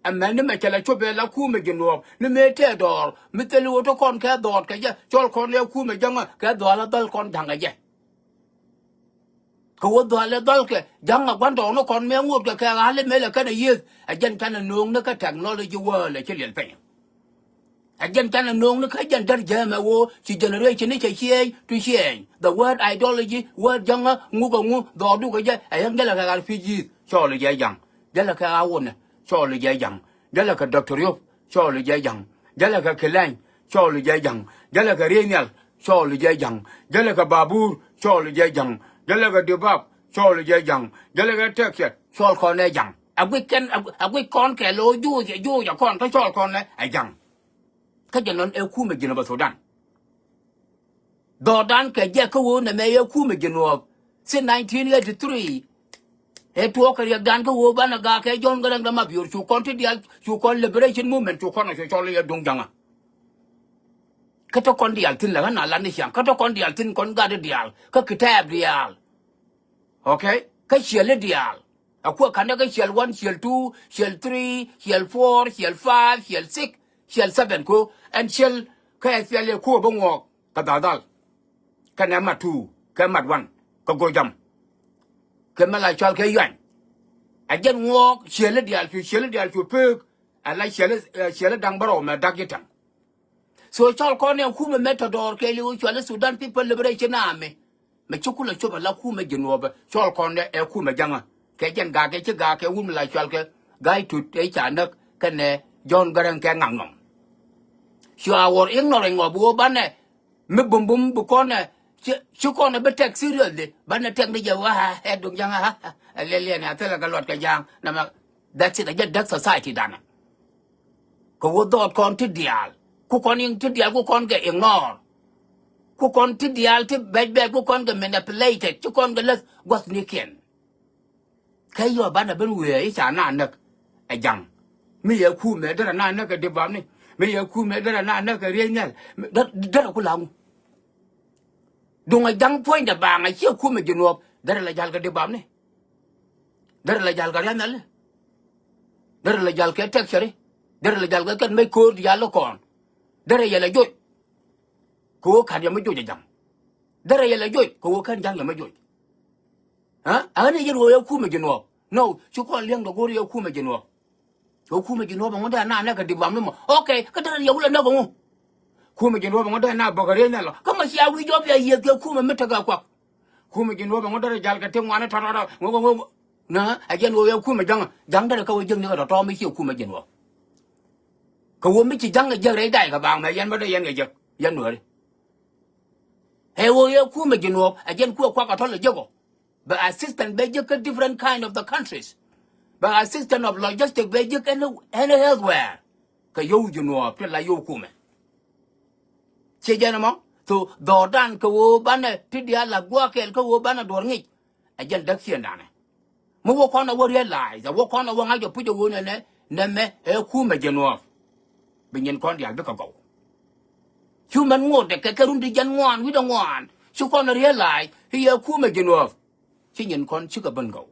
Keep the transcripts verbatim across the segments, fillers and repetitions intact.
Ɛmɛn ni mɛ cɛ lɛ cop ɛ la kumɛ Jinub ni mëë tëë dɔɔr mi thil wä ti kɔn kɛ dhɔɔt kɛ jɛ, cɔl kɔn ɛ kumɛ jäŋä kɛ dhɔal ɛ dhɔl kɔn ja̱ŋ kɛ jɛ. Kɛ wä dhɔal ɛ dhɔl kɛ ja̱ŋ ɛ gua̱n tɔɔk ni kɔn mëë ŋot kɛ kɛ ɣa̱l ɛ mëë lɛ kɛn ɛ yieth. Ɛ jɛn canɛ no̱o̱ŋ ni kä technology world ɛ ci liɛl piny. Ɛ jɛn canɛ no̱o̱ŋ ni kä jɛn där jäämɛ ɣöö ci generation ni cɛ change to change. The word ideology, word jäŋä, ŋuk ɛ ŋu, dhɔɔdu kɛ jɛ, ɛ yɛn jälɛ kɛ ɣa̱r pi̱i̱c yi̱th, cɔɔl jɛ ja̱ŋ. Jälɛ kɛ ɣa̱r wunɛ, cɔɔl jɛ ja̱ŋ. Jälɛ kɛ Doctor Yop, cɔɔl jɛ ja̱ŋ. Jälɛ kɛ Kilɛny, cɔɔl jɛ ja̱ŋ. Jälɛ kɛ Riey Nhial, cɔɔl jɛ ja̱ŋ. Jälɛ kɛ Babur, cɔɔl jɛ ja̱ŋ. Jälɛ kɛ Dibab, cɔɔl jɛ ja̱ŋ. Jälɛ kɛ Tɛkiɛt, cɔɔl kɔn ɛ ja̱ŋ. A guic kɛn, a guic kɔn kɛ lo̱ juuc, juuc ɛ kɔn kä cɔɔl kɔn ɛ ja̱ŋ. Kä jɛ nɔn ɛ kumɛ Jinub Sudan. Dhɔɔdan kɛ jɛ kä ɣöö nɛmɛ ɛ kumɛ Jinub. Since nineteen eighty-three ɛ tuɔɔk kɛ riɛkdan kä ɣöö banɛ gak kɛ John Garang de Mabior, cu kɔn ti diaal, cu kɔn liberation movement, cu kɔn a cu cɔl i̱ ɛ duŋ ja̱ŋä. Kä te kɔn diaal thi̱n lɛ ɣän a lat ni ciaŋ, kä te kɔn diaal thi̱n kɔn gat i̱ diaal kä kitɛɛp diaal. Okay? Kä ciɛl i̱ diaal. A kuɛ ka̱n dee kä ciɛl one, ciɛl two, ciɛl three, ciɛl four, ciɛl five, ciɛl six, ciɛl seven ko. Ɛn ciɛl kä ɛ ciɛl ɛ kuɔ bä ŋuɔɔk kɛ dhal dhal. Kɛnɛ mat two kɛ mat one kɛ go̱o̱r jam. Kɛ mɛ la cɔal kɛ yuany. A jɛn ŋuɔɔk ciɛl i̱ diaal cu, ciɛl i̱ diaal cu pek. Ɛ la ciɛl i̱, ɛ, ciɛl i̱ da̱ŋ bärɔw mɛ dak ji̱ tɛm. So cɔl kɔn ɛ kumɛ mɛ tɔ dɔɔr kɛɛliw cɔal i̱ Sudan People Liberation Army. Mɛ ci kulɛ cop ala kumɛ Jinub, cɔl kɔn ɛ kumɛ ja̱ŋä. Kɛ jɛn gakɛ ci gakɛ wun mi la cɔal kɛ Gai Tut ɛ ca näk kɛnɛ John Garang kɛ ŋaknɔm. Cu a wor ignorance ŋɔ bi wä banɛ mi bumbum bi kɔn ɛ ci, ci kɔn ɛ bi tɛk seriously banɛ tɛk ni jɛ wä ɛ duŋ ja̱ŋä. Ɛ liɛliɛn ɛ thilɛ kɛ luɔt kɛ ja̱a̱ŋ namɛ. That's it, a jɛ däk society danɛ. Kɛ wä dhɔɔt kɔn ti diaal. Ku kɔn in ti diaal ku kɔn kɛ ignore. Ku kɔn ti diaal ti bɛc bɛc ku kɔn kɛ manipulated. Ci kɔn kɛ läth gua̱thnikiɛn. Kɛ yɔ banɛ ben wëë i̱ ca na näk ɛ ja̱ŋ. Mi yɛ kumɛ derɛ na näk ɛ dibamni. Mi yɛ kumɛ derɛ na näk ɛ Riey Nhial. Derɛ, derɛ ku laŋu. Duŋ ɛ ja̱ŋ puɔ̱nydɛ baaŋ ɛ ciɛ kumɛ Jinub. Derɛ la jal kɛ dibamni. Derɛ la jal kɛ Riey Nhial. Derɛ la jal kɛ Tɛk Cɛri. Derɛ la jal kɛ kɛn mec ko̱o̱r diaal kɔn. Derɛ yɛ la joc. Kɛ ɣöö ka̱n yɛ mi joc ɛ ja̱ŋ. Derɛ yɛ la joc kɛ ɣöö kɛn ja̱ŋ yɛ mi joc. Ɛ ɣän yɛ yɛn ɣöö yɛ kumɛ Jinub. No, ci kɔn liɛŋ dɔ go̱o̱r yɛ kumɛ Jinub. Kɛ kumɛ Jinub ɛŋu dee na näk kɛ dibam ni mɔ. Okay, kä derɛ yɛ wulɛ näk ɛŋu. Kumɛ Jinub ɛŋu dee na bäk kɛ Riey Nhial lɔ. Kä mɔ cia wi̱i̱ jɔp yɛ yiëth kɛ kumɛ mi tekɛ kuak. Kumɛ Jinub ɛŋu derɛ jal kɛ ti ŋuani tɔtɔtɔ ŋu ŋu ŋu. Nä ɛ jɛn ɣöö yɛ kumɛ ja̱ŋä. Ja̱ŋ derɛ kä wä jiäk ni kɛ tɔ̱tɔ̱ mi ciɛ kumɛ Jinub. Kɛ wä mi ci ja̱ŋ ɛ jiäk rɛy day kɛ baaŋ mɛ yɛn bä dee yɛn kɛ jiäk yɛn Nuääri. Ɛ ɣöö yɛ kumɛ Jinub ɛ jɛn kuɛ kuak kɛ tɔ̱ lɛ jiäk ɔ. Bɛ assistant bɛ jiäk kä different kind of the countries. Bɛ assistant of logistic bɛ jiäk any, any elsewhere. Kɛ yio̱w Jinub ti la yio̱w kumɛ. Ciɛ jɛn ɛmɔ. So dhɔɔdan kɛ ɣöö banɛ ti diaal la gua̱a̱k kɛɛl kä ɣöö banɛ duɔ̱r ŋic. Ɛ jɛn däk ciëndanɛ. Mi wä kɔn ɛ wä realize, ɛ wä kɔn ɛ wä ŋa̱c ɛ puc ɛ ɣöö nɛnɛ, nɛmɛ ɛ kumɛ Jinub. Bi nyin kɔn diaal bikɛ gɔw. Cu mɛn ŋotdɛ kɛ kɛ run ti jɛn ŋuan wi̱cdɛ ŋuan. Cu kɔn ɛ realize i̱ yɛ kumɛ Jinub. Ci nyin kɔn cikɛ ben gɔw.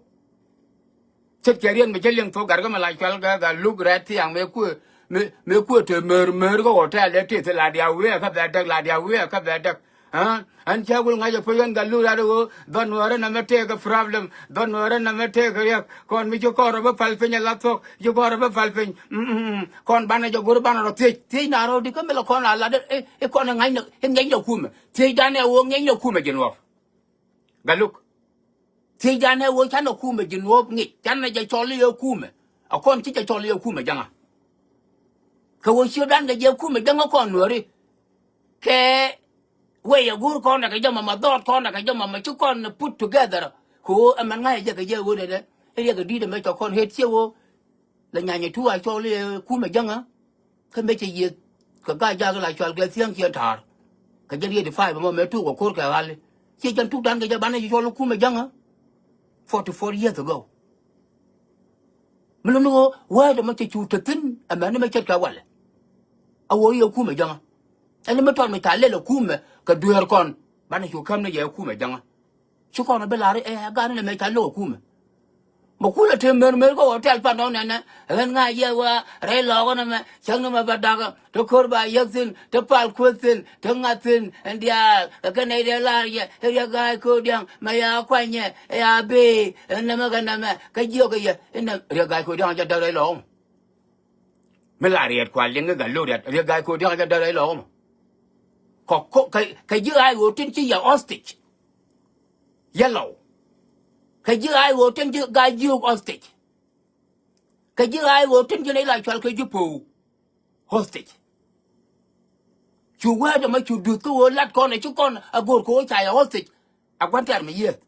Ce̱tkɛ riet mi cä liŋ thok gat kä mi la cual kɛ Gat Luk rɛt thiaŋ mëë kuëë, mëë, mëë kuëë te mär, mär kä hotel ɛ tëë thil la diaal wëë kä bɛ däk, la diaal wëë kä bɛ däk. Aa, ɛn cä wul ŋa̱c ɛ puc ɣän Gat Luk rat ɛ ɣöö dhɔn Nuäärä nɛmɛ tëëkɛ problem, dhɔn Nuäärä nɛmɛ tëëkɛ riɛk. Kɔn mi ci kɔn rɔ bä pal piny ɛ la thuɔ̱k, ci kɔn rɔ bä pal piny. Mm, mm, mm. Kɔn banɛ jɛ go̱r banɛ rɔ thiec, thiec na rɔ di kä mi la kɔn la lat i̱, i̱ kɔn i̱ ŋa̱cnɛ, i̱ ŋa̱cnɛ kumɛ. Thiecdan ɛ ɣöö ŋa̱cnɛ kumɛ Jinub. Gat Luk. Thiecdan ɛ ɣöö canɛ kumɛ Jinub ŋic, canɛ jɛ cɔl i̱ ɛ kumɛ. A kɔn ci jɛ cɔl i̱ ɛ kumɛ ja̱ŋä. Kɛ ɣöö ciötdan kɛ jɛ kumɛ ja̱ŋä kɔn Nuääri. Kɛ wëë yɛ go̱o̱r kɔn ɛ kɛ jɛ mama dhɔɔt kɔn ɛ kɛ jɛ mama ci kɔn put together. Kɛ ɣöö ɛmɛn ŋa̱c ɛ jɛ kɛ jɛ ɣöö dee dee. I̱ riɛk kɛ di̱t ɛmɛ cɔ kɔn ɣet ciɛ ɣöö. La nyany ɛ tuuk a cɔl i̱ kumɛ ja̱ŋä. Kä mëë cɛ yiëth kɛ Gaa-jaak la cɔal kɛ thiäŋ ciɛ ta̱a̱r. Kɛ jɛn eighty five ɛmɔ mëë tuuk ɛ ko̱r kɛ ɣali. Ciɛ jɛn tukdan kɛ jɛ banɛ cɛ cɔl i̱ kumɛ ja̱ŋä. Forty four years ago. Mi luni ɣöö wääc ɛmɔ cɛ cu te thi̱n ɛmɛni mɛ ce̱tkɛ walɛ. A ɣöö i̱ ɛ kumɛ ja̱ŋä. Ɛn mi tɔt mi ca lɛl ɛ kumɛ kɛ dueer kɔn banɛ cu käm ni jɛ ɛ kumɛ ja̱ŋä. Ci kɔn bi lar i̱ ɛ gan ni mɛ ca lo̱k ɛ kumɛ. Mɛ kulɛ te mer mer kä hotel pan dɔ̱ŋ nɛnɛ. Ɣän ŋa̱c yɛ wa rɛy lɔɔkä nɛmɛ cäŋ nɛmɛ bɛ dakä. Te ko̱r ba yäk thi̱n, te pal kueth thi̱n, te ŋa̱th thi̱n ɛn diaal. Ɛ kɛ nɛy dee lar yɛ ɛ riɛk ga̱a̱c ko̱o̱r dia̱ŋ mɛ ya kuanyɛ ɛ ya bee ɛ nɛmɛ kɛ nɛmɛ kɛ jiök ɛ yɛ. Inɛ riɛk ga̱a̱c ko̱o̱r dia̱ŋ jɛ däk rɛy lɔɔkä mɔ. Mi la riɛt kua liŋ kä gat lo̱k riɛt riɛk ga̱a̱c ko̱o̱r dia̱ŋ jɛ däk rɛy lɔɔkä mɔ. Kɛ ji̱ ɣaac ɣöö tin ci yɛ hostage. Yɛ lɔw. Kɛ ji̱ ɣaac ɣöö tin ci gaa jiök hostage. Kɛ ji̱ ɣaac ɣöö tin ci nɛy la cual kɛ ji̱ po̱o̱u hostage. Cu wäätdä mɛ cu duth kä ɣöö lat kɔn ɛ ci kɔn a go̱o̱r kɛ ɣöö ca yɛ hostage. A gua̱n tɛ̈r mi yieth.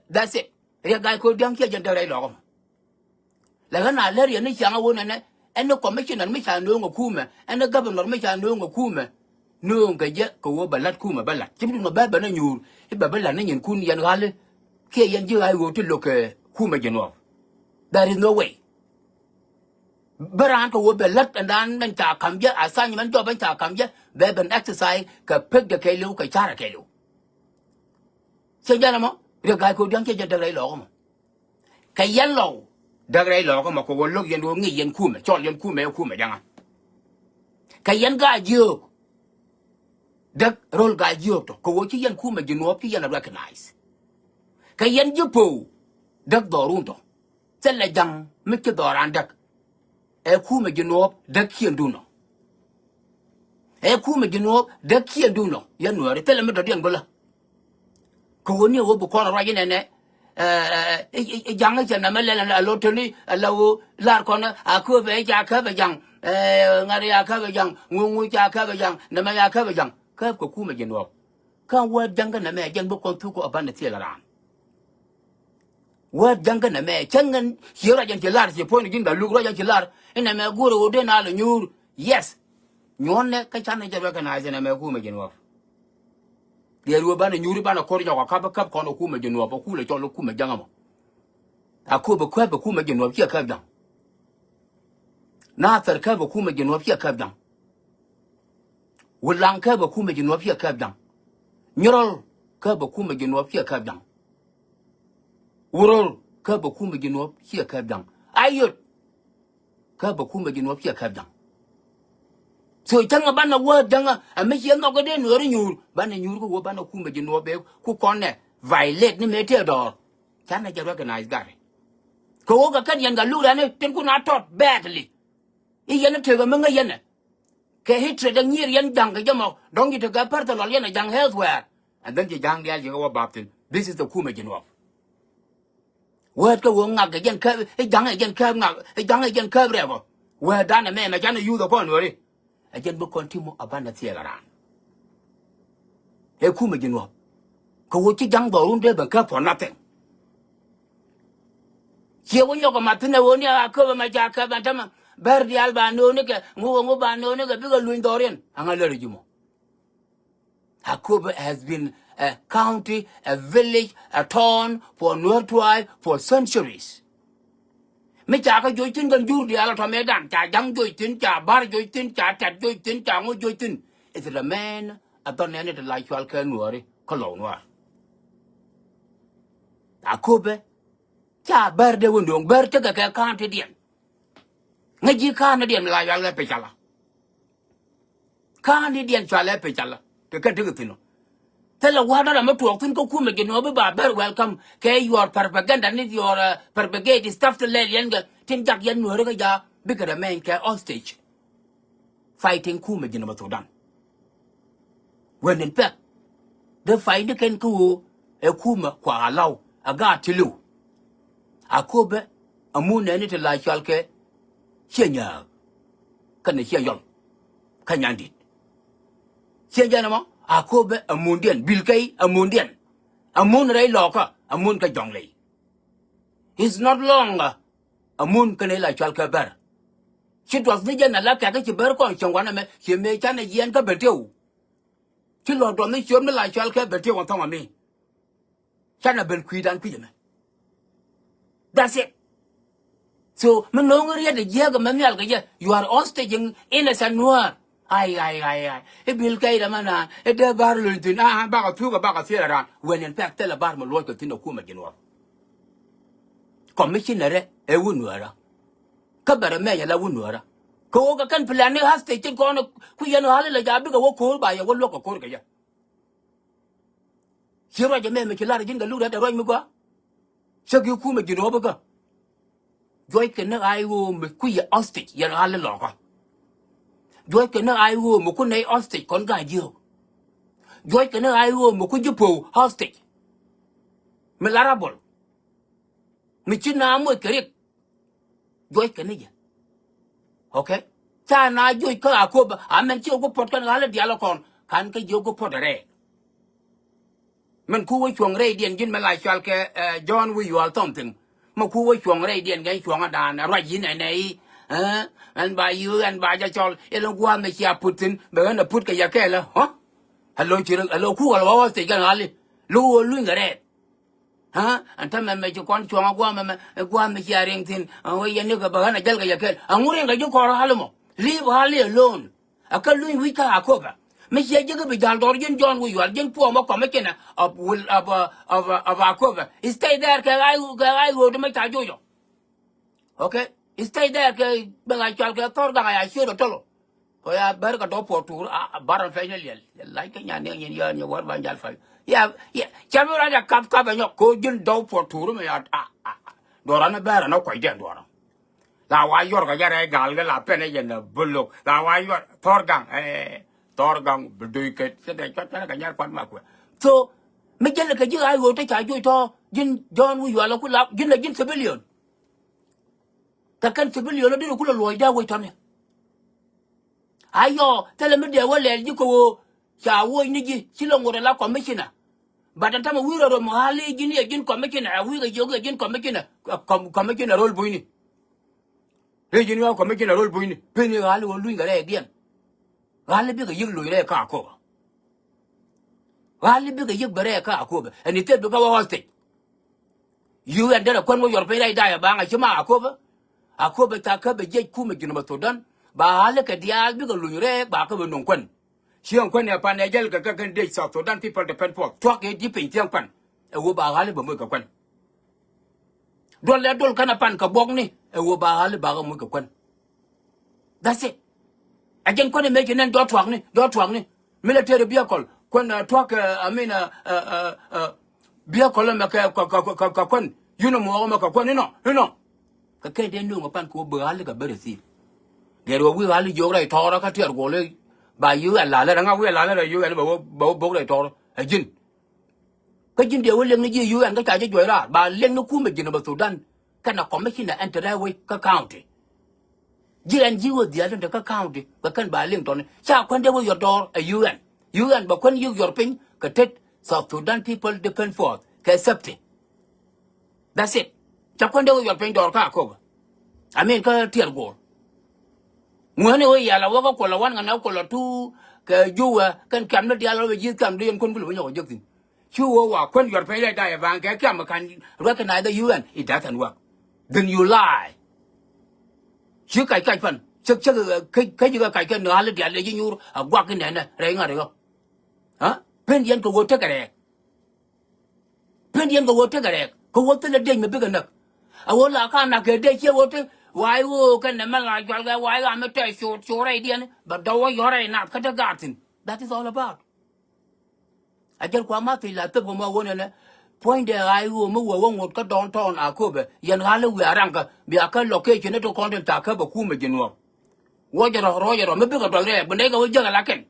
That's it. Riɛk ga̱a̱c ko̱o̱r dia̱ŋ ciɛ jɛn däk rɛy lɔɔkä mɔ. Lɛ ɣän a lär yɛn ni ciaŋ a wun ɛnɛ ɛn ni commissioner mi ca nööŋ ɛ kumɛ, ɛn ni governor mi ca nööŋ ɛ kumɛ. Nööŋ kɛ jɛ kɛ ɣöö bɛ la̱t kumɛ bä la̱t ci bi duŋ ɛ bä bɛ ni nyuur i̱ bɛ bi la̱t ni nyinkun yɛn ɣali. Kiɛ yɛn ji̱ ɣaac ɣöö ti lo̱k kɛ kumɛ ji̱ nuɔɔk. There is no way. Bä raan kɛ ɣöö bɛ la̱t ɛn raan mɛn ca ka̱m jɛ assignment job ɛn ca ka̱m jɛ bɛ ben exercise kɛ pek jɛ kɛɛliw kɛ ca̱rɛ kɛɛliw. Ciɛ jɛn ɛmɔ riɛk ga̱a̱c ko̱o̱r dia̱ŋ ciɛ jɛn däk rɛy lɔɔkä mɔ. Kɛ yɛn lɔw däk rɛy lɔɔkä mɔ kɛ ɣöö lo̱k yɛn ɣöö ŋi̱i̱c yɛn kumɛ cɔl yɛn kumɛ ɛ kumɛ ja̱ŋä. Kɛ yɛn gaa jiöök däk ro̱l gaa jiöök tɔ kɛ ɣöö ci yɛn kumɛ ji̱ nuɔɔp ci yɛn a recognize. Kɛ yɛn ji̱ po̱o̱u däk dhɔrun tɔ. Thilɛ ja̱ŋ mi ci dhɔran däk. Ɛ kumɛ ji̱ nuɔɔp däk ciëŋdun ɔ. Ɛ kumɛ ji̱ nuɔɔp däk ciëŋdun ɔ yɛn nuääri thilɛ mi dɔ̱diɛn bä lä. Kɛ ɣöö ni ɣöö bi kɔn ruac inɛnɛ. I̱ ja̱ŋ i̱ cɛ nɛmɛ lɛl ɛ lo̱ teni ɛ la ɣöö lar kɔn a kööbɛ i̱ ca käp ɛ ja̱ŋ. Ŋa̱t i̱ ca käp ɛ ja̱ŋ ŋuŋ ŋuŋ ca käp ɛ ja̱ŋ nɛmɛ ca käp ɛ ja̱ŋ. Käp kɛ kumɛ ji̱ nuɔɔp. Kä wäät ja̱ŋ kä nɛmɛ jɛn bi kɔn thuk kɔ abandɛ thiel ɛ raan. Wäät ja̱ŋ kä nɛmɛ cäŋ ɛn cie ruac ɛn ci lar cie puɔ̱ny ji̱n ba luk ruac ɛn ci lar. Inɛmɛ go̱o̱rɛ ɣöö den a lɛ nyuur. Yes. Nyuɔ̱nɛ kä canɛ jɛ recognize nɛmɛ kumɛ ji̱ nuɔɔp. Riɛt ruëë banɛ nyuuri banɛ ko̱r nyɔk a kap käp kɔn ɛ kumɛ ji̱ nuɔɔp ɛ kulɛ cɔl ɛ kumɛ ja̱ŋ ɛmɔ. A kööbɛ käp ɛ kumɛ ji̱ nuɔɔp ciɛ käp ja̱ŋ. Nathɛr käp ɛ kumɛ ji̱ nuɔɔp ciɛ käp ja̱ŋ. Wulaŋ käp ɛ kumɛ ji̱ nuɔɔp ciɛ käp ja̱ŋ. Nyirɔl käp ɛ kumɛ ji̱ nuɔɔp ciɛ käp ja̱ŋ. Wuror käp ɛ kumɛ ji̱ nuɔɔp ciɛ käp ja̱ŋ. Ayot käp ɛ kumɛ ji̱ nuɔɔp ciɛ käp ja̱ŋ. So cäŋ ɛ banɛ wäät ja̱ŋä ɛ mi ciɛ nhɔk kä dee nuɔɔri nyuur banɛ nyuur kä wä banɛ kumɛ ji̱ nuɔɔp ëë ku kɔn ɛ violate ni mëë tëë dɔɔr. Canɛ jɛ recognize gat ɛ kɛ ɣöö kɛ kɛn yɛn kɛ luk rɛni tin kun a tɔt badly. I̱ yɛn ɛ tëëk ɛ mi ŋäc yɛn ɛ kɛ hatred ɛ ŋi̱i̱r yɛn ja̱ŋ kɛ jɛ mɔ dɔ̱ŋ ji̱ tekɛ personal yɛn ɛ ja̱ŋ elsewhere. And then ji̱ ja̱ŋ diaal ji̱ kɛ wä bap thi̱n. This is the kumɛ ji̱ nuɔɔp. Wäät kä ɣöö ŋak ɛ jɛn kääp i̱ ja̱ŋ ɛ jɛn kääp ŋak i̱ ja̱ŋ ɛ jɛn kääp rɛɛk ɔ. Wäät danɛ mɛmɛ canɛ yuth ɛ kɔn weri. Ɛ jɛn bi kɔn ti mɔ a banɛ thiɛɛk a raan. Ɛ kumɛ ji̱ nuɔɔp. Kɛ ɣöö ci ja̱ŋ dhɔrun dee ben käp for nothing. Ciɛ wä nyɔk ɛ mat thi̱n ɛ ɣöö ni a käp ɛmɛ ca käp ɛn tämɛ bär diaal ba nöönikɛ ŋu ɛ ŋu ba nöönikɛ bikɛ luny dhɔriɛn aŋa lär ɛ ji̱ mɔ. Akobo has been a county, a village, a town for Nuer tribe for centuries. Mi ca kä joc thi̱n kɛn jur diaal a tɔmɛ dan ca ja̱ŋ joc thi̱n ca bar joc thi̱n ca tɛt joc thi̱n ca ŋu joc thi̱n. It remain a dhɔn nɛn it la cual kɛ Nuääri kä lɔw Nuäär. Akobo ca bär dee wä nööŋ bär tekɛ kɛ county diɛn. Ŋäc ji̱ ka̱a̱n ni diɛn mi la yual kɛ pecala. Ka̱a̱n ni diɛn cualɛ pecala kɛ kɛn tekɛ thi̱n ɔ. Thilɛ wa̱a̱ dɔ̱rɛ mi tuɔɔk thi̱n kä kumɛ ji̱ nuɔɔp bi ba bär welcome kɛ your propaganda ni your propagate stuff ti lɛl yɛn kɛ tin jak yɛn Nuääri kä ja̱a̱ bikɛ remain kɛ hostage. Fighting kumɛ ji̱ nuɔɔp Sudan. When in fact dee fight ni kɛn kä ɣöö ɛ kumɛ kua a law a gaat ti liw. Akobo a mun nɛɛni ti la cual kɛ ciɛ nyääk kɛnɛ ciɛ yɔl kä nyandit. Ciɛ jɛn ɛmɔ Akobo a mundiɛn bil kɛy a mundiɛn a mun rɛy lɔɔkä a mun kä jɔŋ lɛy. It's not long a mun kɛnɛ la cual kɛ bär. Ci duɔth ni jɛn a la kɛk ci bär kɔn cieŋ wanɛ mɛ ci mëë canɛ yiɛn kä ben tëw. Ci lɔ duɔth ni ciöt mi la cual kɛ ben tëw wä thɔŋ ami. Canɛ ben kui̱dan kui̱c ɛmɛ. That's it. So mi no̱o̱ŋ riet jiääk ɛmɛ nhial kɛ jɛ you are hostage innocent Nuäär. Ai ai ai ai i̱ bil kɛy dämɛ naan i̱ dee bar luny thi̱n a bakɛ thuk ɛ bakɛ thiel ɛ raan when in fact thilɛ bar mi luɔc kɛ thi̱n ɛ kumɛ ji̱ nuɔɔr. Commissioner ɛ wä Nuäärä. Kä bɛrɛ mɛny ala wä Nuäärä. Kɛ ɣöö kɛ kɛn plan ni hostage tin kɔn ku yɛn ɣali la ja bikɛ wä ko̱o̱r ba yɛ wä luäk kɛ ko̱o̱r kɛ yɛ. Ci ruac ɛmɛ mi ci lar ji̱n kɛ luk rɛt ɛ ruac mi gɔaa. Cä ki kumɛ ji̱n ɣɔp ikä. Juɔc kɛ ni ɣa̱c ɣöö mi kui̱ yɛ hostage yɛn ɣali lɔkä. Juɔc kɛ ni ɣa̱c ɣöö mi ku nɛy hostage kɔn ga̱a̱c jiök. Juɔc kɛ ni ɣa̱c ɣöö mi ku ji̱ po̱o̱ hostage. Mi la rabol. Mi ci na moc kɛ rik. Juɔc kɛ ni jɛ. Okay. Ca na juɔc kä Akoba amɛn ci ɣä ku puɔt kɛn ɣali diaal kɔn kan kä jiök ku puɔt rɛɛ. Min ku wä cuɔ̱ŋ rɛydiɛn ji̱n mi la cual kɛ John Wi̱i̱ Yual thɔm thi̱ŋ. Mi ku wä cuɔ̱ŋ rɛydiɛn kɛ cuɔ̱ŋ adan ruac yi̱n ɛnɛ i̱ ɛn ba yi̱ ɛn ba jɛ cɔl ilɛ gua̱a̱th mi cia put thi̱n bɛ ɣän a put kɛ yɛ kɛɛlä. Alo ci rɛ alo ku wal wä wä thiec kɛn ɣali. Lo wä luny kɛ rɛɛt. Ɛn tämɛ mɛ ci kɔn cuɔ̱ŋ a gua̱a̱th mɛ mɛ gua̱a̱th mi cia riɛŋ thi̱n. Wä yɛn ni kɛ bɛ ɣän a jäl kɛ yɛ kɛɛl a ŋu riɛŋ kɛ ji̱ kɔr ɣali mɔ. Leave ɣali alone. Ɛ kä luny wi̱c kä Akoba. Mi ciɛ ji̱ kä bi ja̱l dhɔr ji̱n John Wi̱i̱ Yual ji̱n puɔmä commissioner of will of of of Akoba. Stay there kɛ ɣa̱c kɛ ɣa̱c ɣööt mi ca joc ɔ. Okay. Stay there kɛ bɛ ɣa̱c cual kɛ thɔr gaŋ a ya ciöt ɔ tɔl ɔ. Kɔ ya bär kɛ dɔw puɔt tuur a bar ɔ fɛny ni liɛl. Lac kɛ nyan ni nyin yɔn ni wär ba jal fɛny. Ya ya ca bi rac a kap kap ɛ nyɔk ko ji̱n dɔw puɔt tuur mi ya a a duɔran ni bär ɛn ɔ kuɔc dɛn duɔran. La wa yuɔr kɛ jɛ rɛy gal kɛ la pɛn ɛ jɛ nɛ buluk la wa yuɔr thɔr gaŋ ɛ thɔr gaŋ bi doy kɛ cɛ dɛ cuat pɛn kɛ nyar kuat ma kuɛ. So mi jɛn kɛ ji̱ ay ɣöö te ca juɔc tɔ ji̱n John Wi̱i̱ Yual ku la ji̱n la ji̱n civilian. Kɛ kɛn civilian ɔ dee ku la luɔc dee wec tɔni. Ayɔ thilɛ mi dee wä lɛl ji̱ kɛ ɣöö ca woc ni ji̱ ci lɔ ŋot ala commissioner. But ɛn tämɛ wi̱i̱ rɔ rɔ mi ɣa̱l i̱ ji̱n i̱ ɛ ji̱n commissioner ɛ wi̱i̱ kɛ jiök i̱ ɛ ji̱n commissioner. Commissioner ro̱l bunyni. I̱ ji̱n i̱ ɣä commissioner ro̱l bunyni pen i̱ ɣa̱l i̱ ɣöö luny kɛ rɛɛdiɛn. Ɣa̱l i̱ bikɛ yi̱k luny rɛɛ kä Akoba. Ɣa̱l i̱ bikɛ yi̱k bɛ rɛɛ kä Akoba ɛn i̱ thil bikɛ wä hostage. U N derɛ kuän wä yuɔr piny rɛy dayɛ baŋ a ci ma Akoba. Akoba ca kä bɛ jiɛc kumɛ Junub Thudan ba ɣa̱l i̱ kɛ diaal bikɛ luny rɛɛ ba kä bɛ nuŋ kuän. Cieŋ kuän ɛ pan ɛ jäl kɛ kɛ kɛn dec South Sudan People Defense Force tuak kɛ ji̱ piny thiäŋ pan. Ɛ ɣöö ba ɣa̱l i̱ bɛ moc kɛ kuän. Duɔl lɛ duɔl kɛn a pan kɛ buɔkni ɛ ɣöö ba ɣa̱l i̱ ba kɛ moc kɛ kuän. That's it. Ɛ jɛn kuän ɛ mëë ci nɛn jɔ̱ tuakni jɔ̱ tuakni. Military vehicle kuän ɛ tuak ɛ I mean ɛ ɛ ɛ vehicle ɛmɛ kɛ kɛ kɛ kɛ kuän. Uniform ɛmɛ kɛ kuän inɔ inɔ. Kɛ kɛn dee nuŋ ɛ pan kɛ ɣöö bi ɣa̱l i̱ kɛ bä receive. Gɛr ɣöö wi̱i̱ ɣa̱l i̱ jiök rɛy tɔɔrä kä tiɛɛr guɔl i̱ ba U N lalä rɛ ŋa wi̱i̱ ɣa̱l i̱ rɛy U N bɛ wä bɛ wä bok rɛy tɔɔrä ɛ ji̱n. Kä ji̱n dee wä liɛŋni ji̱ U N kä ca ji̱ juɔc raar ba liɛŋni kumɛ Junub Thudan. Kɛnɛ commissioner ɛn te rɛy wec kä county. Ji̱ ɛn ji̱ wä dhia̱a̱l tin te kä county kɛ kɛn ba liɛŋ tɔni ca kuän dee wä yuɔr dɔɔr ɛ U N. U N bɛ kuän yi̱k yuɔr piny kɛ tet South Sudan People Defense Force kɛ safety. That's it. Ca kuän dee wä yuɔr piny dɔɔr kä Akoba. I mean kä tiɛɛr guɔl. Ŋuäni wä yal a wä kä kuɔl a wan ŋän a kuɔl a tu kɛ juwɛ kɛn kiam ni diaal wä bɛ ji̱ kiam di yɛn kuän kulɛ wä nyɔk a jek thi̱n. Cu wä wa kuän yuɔr piny rɛy dayɛ baŋ kɛ kiam kan recognize the U N, it doesn't work. Then you lie. Ci kac kac pan cäk cäk kä ji̱ kä kac kɛ ni ɣa̱l diaal dee ji̱ nyuur a guak ki nɛnɛ rɛy ŋa̱t ɣä. Pen yɛn kɛ ɣöö tekɛ rɛɛk. Pen yɛn kɛ ɣöö tekɛ rɛɛk kɛ ɣöö thilɛ dec mi bikɛ näk. A ɣöö la ka nak kɛ dec ciɛ ɣöö te wa̱a̱ i̱ ɣöö kɛn nɛmɛ la jual kɛ wa̱a̱ i̱ ɣam i̱ tɛy coot coot rɛydiɛn bɛ dɔw wä yɔ̱rɛ inath kä te gaat thi̱n. That is all about. A jäl kua ma thiec la thep kɛ mɔ ɣöö nɛnɛ puɔ̱nydɛ ɣaac ɣöö mi wee wä ŋot kä downtown Akobo yɛn ɣa̱l i̱ wiaa raŋkä bia kä location i̱ ti kɔn tin thaak kä bɛ kumɛ ji̱ nuɔ̱ɔ̱k. Ruɔ̱cɛ rɔ ruɔ̱cɛ rɔ mi bikɛ duɔth rɛɛk bi nɛy kɛ wä jiäk ala kɛn.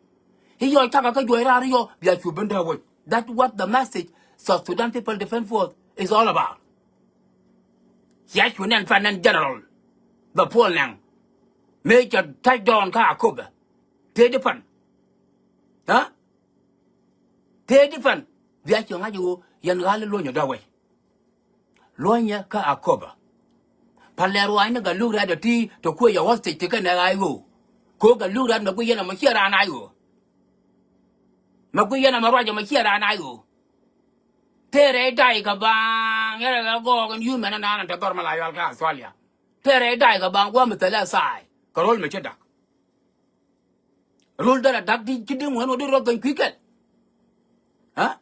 I̱ yɔ cakɛ kä juɔc raar i̱ yɔ bia cu ben dääk wec. That's what the message South Sudan People Defense Force is all about. Cia cu nɛn pan nɛn general bɛ puɔl nɛŋ mëë cɛ touch down kä Akobo. Tëë di pan. Tëë di pan bia cu ŋa̱c i̱ ɣöö yɛn ɣa̱l i̱ luɔ̱nyɛ dääk wec. Luɔ̱nyɛ kä Akobo. Pal lɛ ruaacni Galuk Riat ɛ ti te kuec ɛ hostage ti kɛn ɛ ɣaac ɣöö. Ko̱ Galuk Riat mɛ guic yɛn ɛmɔ ciɛ raan aac ɣöö. Mɛ guic yɛn ɛmɔ ruac ɛmɔ ciɛ raan aac ɣöö. Tëë rɛy day kɛ baaŋ yɛn rɛ kɛ gɔɔk ɛn yuumɛn ɛnan ɛn te dhɔr mɛ la yual kä Australia. Tëë rɛy day kɛ baaŋ gua̱a̱m mi thilɛ thaay kɛ ro̱l mɛ ci da̱k. Rol dara dak di ci di̱ŋ wän wä di rɔ geny kui̱ kɛl. Aa?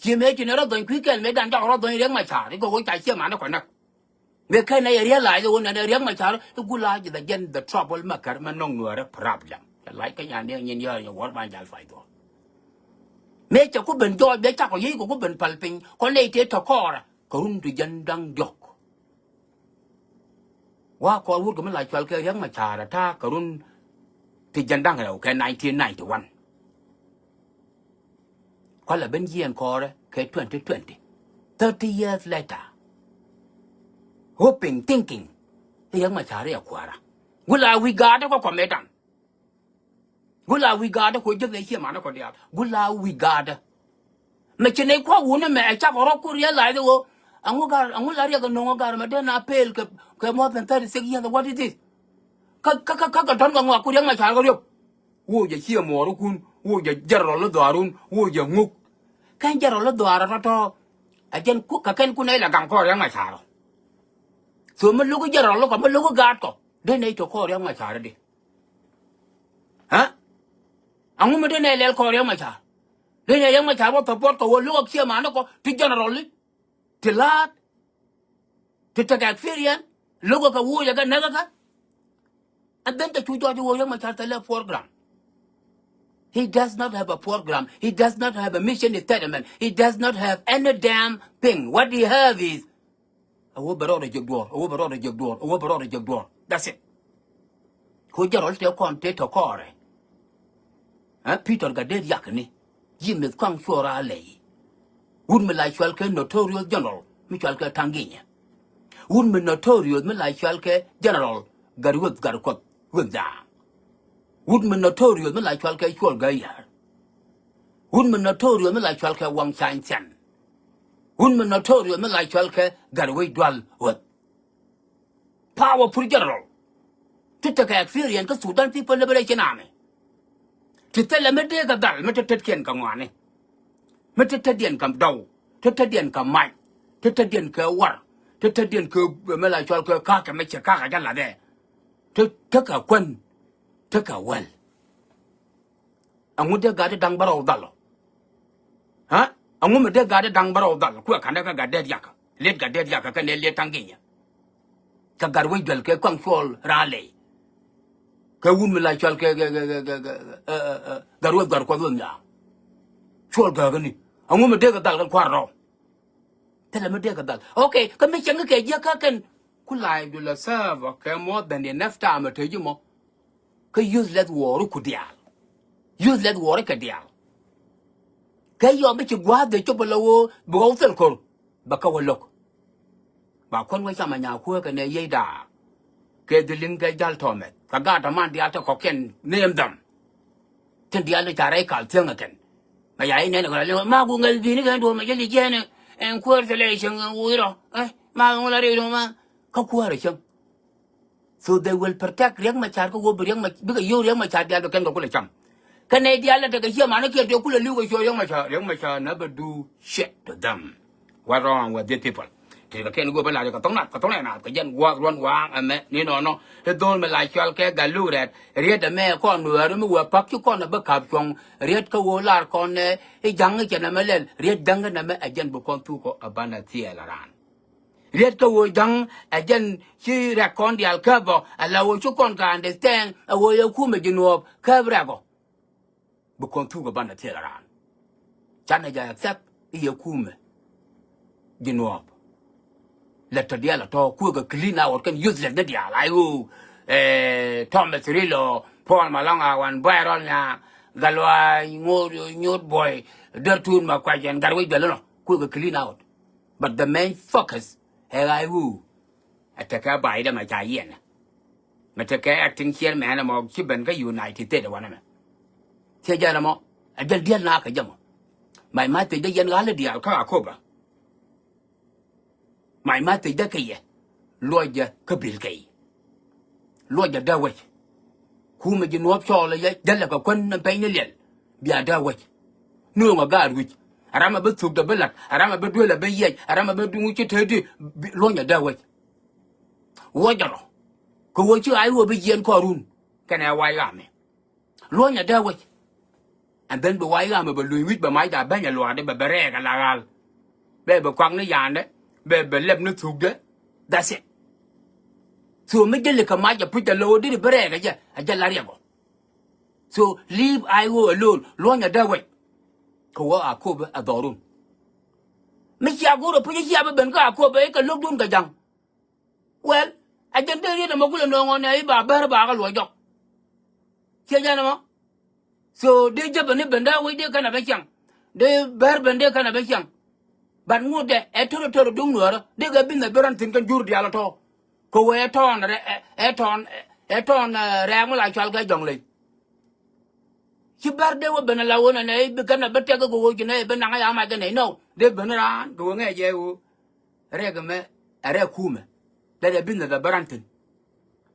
Ji̱ mëë ci ni rɔ dhɔny kui̱ kɛl mëë dan jak rɔ dhɔny Riɛk Macar i̱ kɛ ɣöö ca ciɛ manɛ kɔnɛk. Mëë kɛn ɛ yɛ realize ɣöö nɛn ɛ Riɛk Macar i̱ gula ji̱ the jɛn the trouble maker mɛ nɔŋ Nuäärä problem. Cɛ lac kä nyan ni nyin yäär yɛ wäär ban jal pay dhuɔ̱ɔ̱r. Mëë cɛ ku ben jɔɔc bɛ cak kɔ yiëë kɛ ku ben päl piny kɔ nɛy tëë tɔ̱ kɔɔrɛ kɛ run ti jɛn da̱ŋ diɔ̱k. Wa kɔɔr wut kɛ mi la cual kɛ Riɛk Macar a ta̱a̱ kɛ run ti jɛn da̱ŋ rɛw kɛ nineteen ninety-one. Kualɛ ben jiɛɛn kɔɔrɛ kɛ twenty twenty. Thirty years later. Hoping, thinking. Riɛk Macar i̱ a kuäärä. Gula wi̱i̱ gaatdä kɔ kɔmɛdan. Gula wi̱i̱ gaatdä kɔ jek ɛ ciɛ manä kɔ diaal. Gula wi̱i̱ gaatdä. Mɛ ci nɛy kua̱k wuni mɛ ɛ cak rɔ ku realize ɣöö ɛŋu gar, ɛŋu la riɛk ɛ no̱ŋ ɛ gar mɛ den a pel kɛ, kɛ more than thirty six years. What is this? Kä, kä, kä, kä, kä tɔ̱n kɛ ŋɔak ku Riɛk Macar kɛ riöp. Woc ɛ ciɛ muɔɔrikun, woc ɛ jɛrɔl i̱ dhɔaarun, woc ɛ ŋuk. Kɛn jɛrɔl i̱ dhɔaar ɛ tɔ̱tɔ̱. Ɛ jɛn ku, kɛ kɛn kun ɛ la gaŋ kɔɔr Riɛk Macar ɔ. So mi lo̱k i̱ jɛrɔl i̱ kɔ, mi lo̱k i̱ gaat kɔ. Dee nɛy tɔ kɔɔr Riɛk Macar ɛ di. Ɛ? Ɛŋu mi dee nɛy lɛl kɔɔr Riɛk Macar? Dee nɛy Riɛk Macar wä support kɛ wä lo̱k ɛ ciɛ manä kɔ ti jɛrɔl i̱. Ti la̱a̱t. Ti tekɛ experience, lo̱kɛ kɛ wuucɛ kɛ näk kɛ. And then te cu jɔɔc wä Riɛk Macar thilɛ program. He does not have a program. He does not have a mission statement. He does not have any damn thing. What he have is, a wä bɛ rɔɔdɛ jek duɔ̱ɔ̱r, a wä bɛ rɔɔdɛ jek duɔ̱ɔ̱r, a wä bɛ rɔɔdɛ jek duɔ̱ɔ̱r. That's it. Ku jɛrɔl tëë kɔn tëë tɔ kɔɔrɛ. Ɛ Peter Gatdet Yak ni. Ji̱ mith kɔaŋ cuɔɔr a lɛy. Wut mi la cual kɛ notorious general mi cual kɛ Tanginya. Wut mi notorious mi la cual kɛ General Gatweth Gatkuɔth Weth Da̱a̱ŋ. Wut mi notorious mi la cual kɛ Cuɔl Gäyär. Wut mi notorious mi la cual kɛ Waŋ Cany Thian. Wut mi notorious mi la cual kɛ Gatwec Dual Weth. Powerful general. Ti tekɛ experience kä Sudan People Liberation Army. Ti thilɛ mi dee kɛ dhal mi te tetkiɛn kɛ ŋɔaani. Mi te tetdiɛn kɛ dɔw, te tetdiɛn kɛ mac, te tetdiɛn kɛ war, te tetdiɛn kɛ mi la cual kɛ ka̱a̱kɛ mi cɛ ka̱a̱kɛ jɛ lathɛ. Te, te kɛ kuän, te kɛ wäl. Ɛŋu dee gatdä da̱ŋ bärɔw dhal ɔ? Ɛ? Ɛŋu mi dee gatdä da̱ŋ bärɔw dhal kuɛ ka̱n dee kä Gatdet Yak? Liet Gatdet Yak kɛnɛ liet Tanginya. Kɛ Gatwec Dual kɛ kɔaŋ cuɔl raan lɛy. Kɛ wut mi la cual kɛ, kɛ, kɛ, kɛ, kɛ, kɛ, ɛ, ɛ, ɛ, Gatwec Gatkuɔth Weth Nyaŋ. Cuɔl gääkäni. Ɛŋu mi dee kɛ dhal kɛ kua̱r rɔw? Thilɛ mi dee kɛ dhal. Okay, kä mi cäŋ kɛ jiäk kä kɛn. Ku life du la serve kɛ more than enough time te ji̱ mɔ. Kä useless war ku diaal. Useless war kɛ diaal. Kɛ yɔm bi ci gua̱a̱th dee cop ala ɣöö bi ɣɔw thil ko̱r. Bɛ kä wä lo̱k. Ba kuän wä cam a nyaa kuääkɛ nɛ yiey daak. Kɛ dhiliŋ kɛ jal tɔmɛth kɛ gaat däman diaal te kɔ̱kiɛn name them. Tin diaal ni ca rɛy kal thiäŋ ɛ kɛn. Mɛ ya inɛn kɛ rɔ liŋ ma ku ŋäl bi̱i̱ni kɛn duɔ̱ɔ̱mɛ jɛ li jiɛɛni. Ɛn kuäär thilɛ cieŋ ɛn wuc rɔ. Ɛ ma ŋu la riɛk duɔ̱ɔ̱mɛ. Kä kuäär ɛ cieŋ. So they will protect Riek Machar kä wä bi Riek Machar, bikɛ yio̱w Riek Machar diaal bɛ kɛn kɛ kulɛ cam. Kɛ nɛy diaal lɛ tekɛ ciɛ manä kiɛn tëë kulɛ li̱w kɛ cuɔ̱ɔ̱ŋ Riek Machar. Riek Machar never do shit to them. What wrong with these people? Tëë kɛ kɛn go̱o̱p ɛ la̱r kɛ thok nath kɛ thok nath kɛ jɛn gua̱a̱th ruɔ̱n waaŋ ɛmɛ ni nɔnɔ. I̱ dho̱l mi la cual kɛ Gatluak Rɛɛt riet ɛmɛ kɔn nuääri mi wee pa̱k ci kɔn ɛ bi ka̱p cuɔ̱ŋ. Riet kä ɣöö lar kɔn ɛ i̱ ja̱ŋ i̱ cɛ nɛmɛ lɛl riet ja̱ŋ i̱ nɛmɛ ɛ jɛn bi kɔn thuk kɔ ɛ banɛ thiɛɛl ɛ raan. Riet kä ɣöö ja̱ŋ ɛ jɛn ci rɛk kɔn diaal käp ɔ ala ɣöö ci kɔn kɛ understand ɛ ɣöö yɛ kumɛ ji̱ nuɔɔp käp rɛk ɔ. Bi kɔn thuk ɛ banɛ thiɛɛl ɛ raan. Canɛ jɛ accept i̱ yɛ kumɛ ji̱ nuɔɔp. Lɛ tɔ diaal ɛ tɔ kuɛ kɛ clean out kɛn useless ni diaal ay ɣöö, eh, Thomas Rilo, Paul Malong Awan, Boy Rol Nya, Galwa Nyuut, Nyuut Boy, Dɛr Tun ma kuac ɛn Gatwec Dual inɔ kuɛ kɛ clean out. But the main focus ɛ ɣa̱c wu ɛ tekɛ Baydɛ mɛ ca yiɛn. Mɛ tekɛ acting chairman ɛmɔ ci ben kä United States wanɛ mɛ. Ciɛ jɛn ɛmɔ ɛ jɛn diɛl na kɛ jɛ mɔ. Mac ma thiec dee yɛn ɣa̱l i̱ diaal kä Akoba. Mac ma thiec dee kɛ yɛ luɔcdɛ kä bil kɛ yɛ. Luɔcdɛ dee wec. Kumɛ ji̱ nuɔ̱ɔ̱p cɔɔl ɛ yɛ jälɛ kɛ kuän ni pɛny ni liɛl. Bia dee wec. Nuɔ̱ɔ̱ŋ ɛ gaat wi̱c. Ɛ ram ɛ bi thuk dee bi la̱t. Ɛ ram ɛ bi duel ɛ bi yiɛc. Ɛ ram ɛ bi duŋ ci te di. Luɔ̱nyɛ dee wec. Wuɔcɛ rɔ. Kɛ wuɔ ci ɣaac wuɔ bi jiɛɛn kɔɔrun. Kɛnɛ wac ɣaamɛ. Luɔ̱nyɛ dee wec. And then bɛ wa̱i̱ ɣa̱a̱mɛ bɛ luny wi̱c bɛ mac da beny ɛ luaakdɛ bɛ bɛ rɛɛk ɛ la ɣa̱l. Bɛ bɛ kuak ni ya̱a̱ndɛ, bɛ bɛ lɛp ni thukdɛ. That's it. So mi jäli kɛ mac ɛ puc ɛ lo̱w diri bɛ rɛɛk ɛ jɛ, ɛ jɛ la riɛk ɔ. So leave I O alone. Luɔ̱ny ɛ dee wec. Kɛ wä Akobo ɛ dhɔrun. Mi cia go̱r ɛ puc ɛ cia bä ben kä Akobo i̱ kɛ lo̱kdun kɛ ja̱ŋ. Well, a jɛn dee riet ɛmɔ kulɛ nööŋ ɣɔn ɛ i̱ ba bär ba kɛ luɔc jɔk. Ciɛ jɛn ɛmɔ. So dee jäpɛ ni ben dee wec dee kɛn a bä ciaŋ. Dee bär ben dee kɛn a bä ciaŋ. But ŋut dɛ ɛ tör tör duŋ nuäärä dee kɛ bi̱n a bä rɔn thi̱n kɛn jur diaal ɛ tɔ̱. Kɛ wee ɛ tɔ̱ɔ̱n rɛ ɛ tɔ̱ɔ̱n ɛ tɔ̱ɔ̱n rɛɛk mi la cual kɛ jɔ̱ŋ ley. Ci bär dee wä ben ala wä nɛ nɛ i̱ bi kɛn a bä tɛk kɛ wä ci nɛ i̱ bi naŋ a ya mac kɛ nɛ nɔ dee ben raan kɛ wä ŋɛ jɛ wä. Rɛk mɛ a rɛk kumɛ. Dee dee bi nɛ bɛ bä ran thi̱n.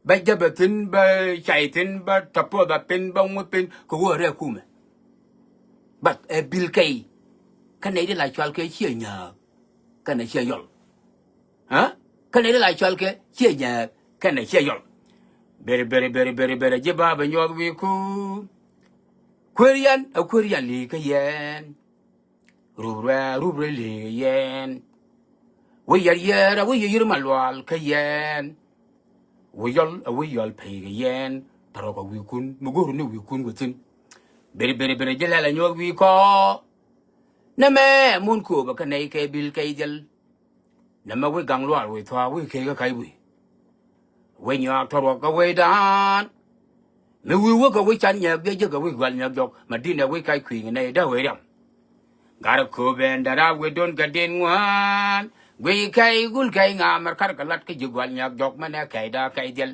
Bä jäbɛ thi̱n bä cay thi̱n bä tɔpɔ bä pin bä ŋuth pin kɛ wä a rɛk kumɛ. But ɛ bil kɛy. Kä nɛ di la cual kɛ ciɛ nyääk. Kɛnɛ ciɛ yɔl. Kä nɛ di la cual kɛ ciɛ nyääk kɛnɛ ciɛ yɔl. Beri beri beri beri beri ji̱ ba bɛ nyuɔth wi̱i̱ ku. Kuer yɛn a kuer yɛn li̱i̱ kä yɛn. Rup rɛ rup rɛ li̱i̱ kä yɛn. Wi̱i̱ yɛr yɛr a wi̱i̱ yɛr yɛr ma lual kä yɛn. Wi̱i̱ yɔl a wi̱i̱ yɔl pey kä yɛn. Tɔrɔ kɛ wi̱i̱ kun mi go̱o̱r ni wi̱i̱ kun wi̱i̱ thi̱n. Beri beri beri ji̱ lɛl a nyuɔth wi̱i̱ kɔ. Nɛmɛ mun kööbä kä nɛy kɛ bil kɛ idhiɛl. Nɛmɛ wi̱i̱ gaŋ luaal wi̱i̱ thua̱a̱ wi̱i̱ kee kä ka̱c wi̱i̱. Wi̱i̱ nyuaak tɔ̱ ruɔk kä wi̱i̱ daan. Mi wi̱i̱ wä kä wi̱i̱ can nyɛɛk biɛ jiäk kä wi̱i̱ gua̱l nyɛɛk jɔk ma di̱n ɛ wi̱i̱ ka̱c kui̱ ŋɛ nɛy däk wee riam. Gat ɛ kööbɛ ɛn dära wi̱i̱ duɔ̱n kɛ di̱n ŋuan. Guiy kɛy gul kɛy ŋa̱a̱m mɛr ka̱r kɛ lat kä ji̱ gua̱l nyɛɛk jɔk mɛnɛ kɛy da̱a̱ kɛy dhiɛl.